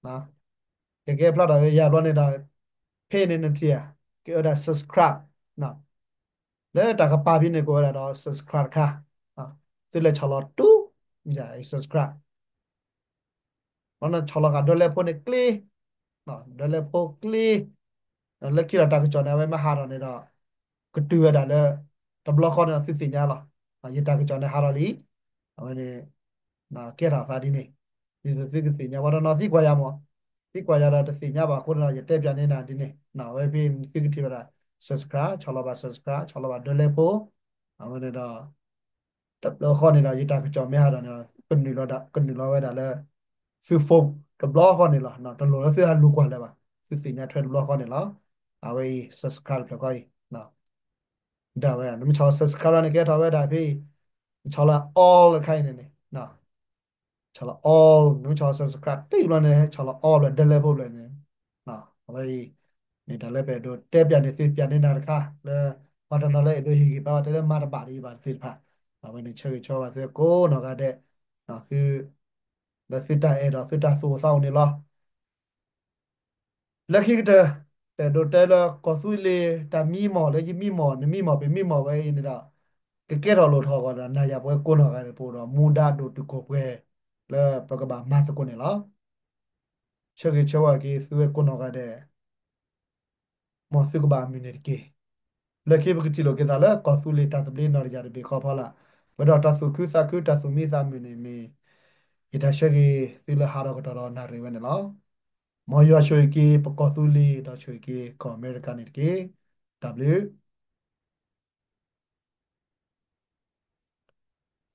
ၤ, ကကဲဖျါထီၣ်ဝဲယၤဘျီန့ၣ်ဒီး ဖဲန့ၣ်နထံၣ်ဧါ, ကဲဝဲဒၣ် subscribe လၢတၢ်ကပၤဖဲန့ၣ် ကအိၣ်ဝဲဒၣ်ဒီး subscribe တခါ, သုလဲၤဆီၣ်လီၤတူၢ် ယၤ subscribe ဘၣ်နဆီၣ်လီၤဃာ်ဒၢလဲဖိန့ၣ်ကျ့, ဒၢလဲဖိကျ့, လၢခံဒီးတၢ်ကစီၣ်န့ၣ် အဝဲမ့ၢ်ဟးထီၣ်န့ၣ်ဒီး ကတုၤဝဲဒၣ်လၢ တဘျီဃီန့ၣ်ဒီးသုသ့ၣ်ညါလီၤ. ယတၢ်ကစီၣ်န့ၣ်ဟးထီၣ်လံ, အဝဲန့ၣ် ကဲထီၣ်အသးဒ်န့ၣ်, ဒ်သိးသုကသ့ၣ်ညါ ပှၤတနီၤသံကွၢ်ယၤမး, သံကွၢ်ယၤဒီးတသ့ၣ်ညါဘၣ်အဃိန့ၣ်ဒီး ယတဲပျးန့ၢ်နၤဒ်န့ၣ်, အဝဲဖဲသုကထံၣ်ဝဲဒၣ် subscribe ဆီၣ်လီၤဘၣ် subscribe ဆီၣ်လီၤဘၣ်ဒၢလဲဖိ, အဝဲန့ၣ်ဒီး တဘျီဃီန့ၣ်ဒီး ယတၢ်ကစီၣ်မ့ၢ်ဟးဒီးန့ၣ်ဒီး ကနုာ်လီၤဝဲဒၣ်လၢ သု phone တဘျီဃီန့ၣ်လီၤ. တလိၣ်လၢသုဟးလူၤကွၢ်လၢၤဘၣ်, သုသ့ၣ်ညါထွဲတဘျီဃီန့ၣ်လီၤ. အဝဲအံၤ subscribe တဖျၢၣ်ဃီအံၤ ဒၣ်ဝဲ နမ့ၢ်ဆီၣ်လီၤ subscribe လီၤန့ၣ် ကဲထီၣ်ဝဲဒၣ်ဖဲအံၤ, နဆီၣ်လီၤ all တခါအံၤန့ၣ်န့ၣ် ဆီၣ်လီၤ all, နမ့ၢ်ဆီၣ်လီၤ subscribe တ့ၢ်ဘျီန့ၣ် ဆီၣ်လီၤ all ဘျီ ဒဲလဲၣ်ဖိဘျီန့ၣ်, အဝဲအံၤ မ့ၢ်တၢ်လၢပအဲၣ်ဒိးတဲပၠးန့ၢ်သု ပၠးန့ၢ်နၤတခါလၢ ပှၤတနီၤလၢအဲၣ်ဒိးဟ့ၣ်ဂံၢ်ဘါဝဲ တဲလၢမၤတဘၣ်ဒ်ယဘၣ်တသ့ၣ်တဖၣ်, အဝဲန့ၣ်ဆၢဂ့ၤဆၢဝါသုကိးနီၢ်ဂၤဒဲး, သု လၢသုတၢ်အဲၣ်ဒီးသုတၢ်သူၣ်အိၣ်သးအိၣ်န့ၣ်လီၤ. လၢခံကတၢၢ် အဲၣ်ဒိးတဲလၢကီၢ်သူလ့ၤတၢ်မံမီၢ် လၢယမံမီၢ် နမံမီၢ် ပမံမီၢ်ဝဲအံၤန့ၣ်ဒီး ကကဲထီၣ်လိၣ်ထီၣ်အဂီၢ်ဒီး နၤယၤပဝဲကိးနီၢ်ဂၤဒဲးပအိၣ်ဒီး မူဒါဒိၣ်တုာ်ခိၣ်ပှဲၤ လၢပကဘၣ်မၤသကိးန့ၣ်လီၤ. ဆၢဂ့ၤဆၢဝါက့ၤသုဝဲကိးနီၢ်ဂၤဒဲး မ်သုကဘၣ်အမုၢ်နံၤတက့ၢ်. လၢခံပကထံၣ်လိာ်က့ၤသးလၢကီၢ်သူလ့ၤတၢ်သဘျ့နီၢ်တယၢ်တဘ့ၣ်ဃီဖီလာ်, ပှဲၤဒီးတၢ်သူၣ်ခုသးခု တၢ်သူၣ်မံသးမုာ်န့ၣ်မ့ၢ် ယတၢ်ဆၢဂ့ၤသုလၢဟးထီၣ်ကတီၢ်ဒီးနၣ်ရံၣ်ဝဲန့ၣ်လီၤ. မ်ယွၤဆိၣ်ဂ့ၤက့ၤပကီၢ်သူလ့ၤ ဒီးဆိၣ်ဂ့ၤက့ၤကီၢ်အမဲရကၤန့ၣ်တက့ၢ်. တၢ်ဘျုး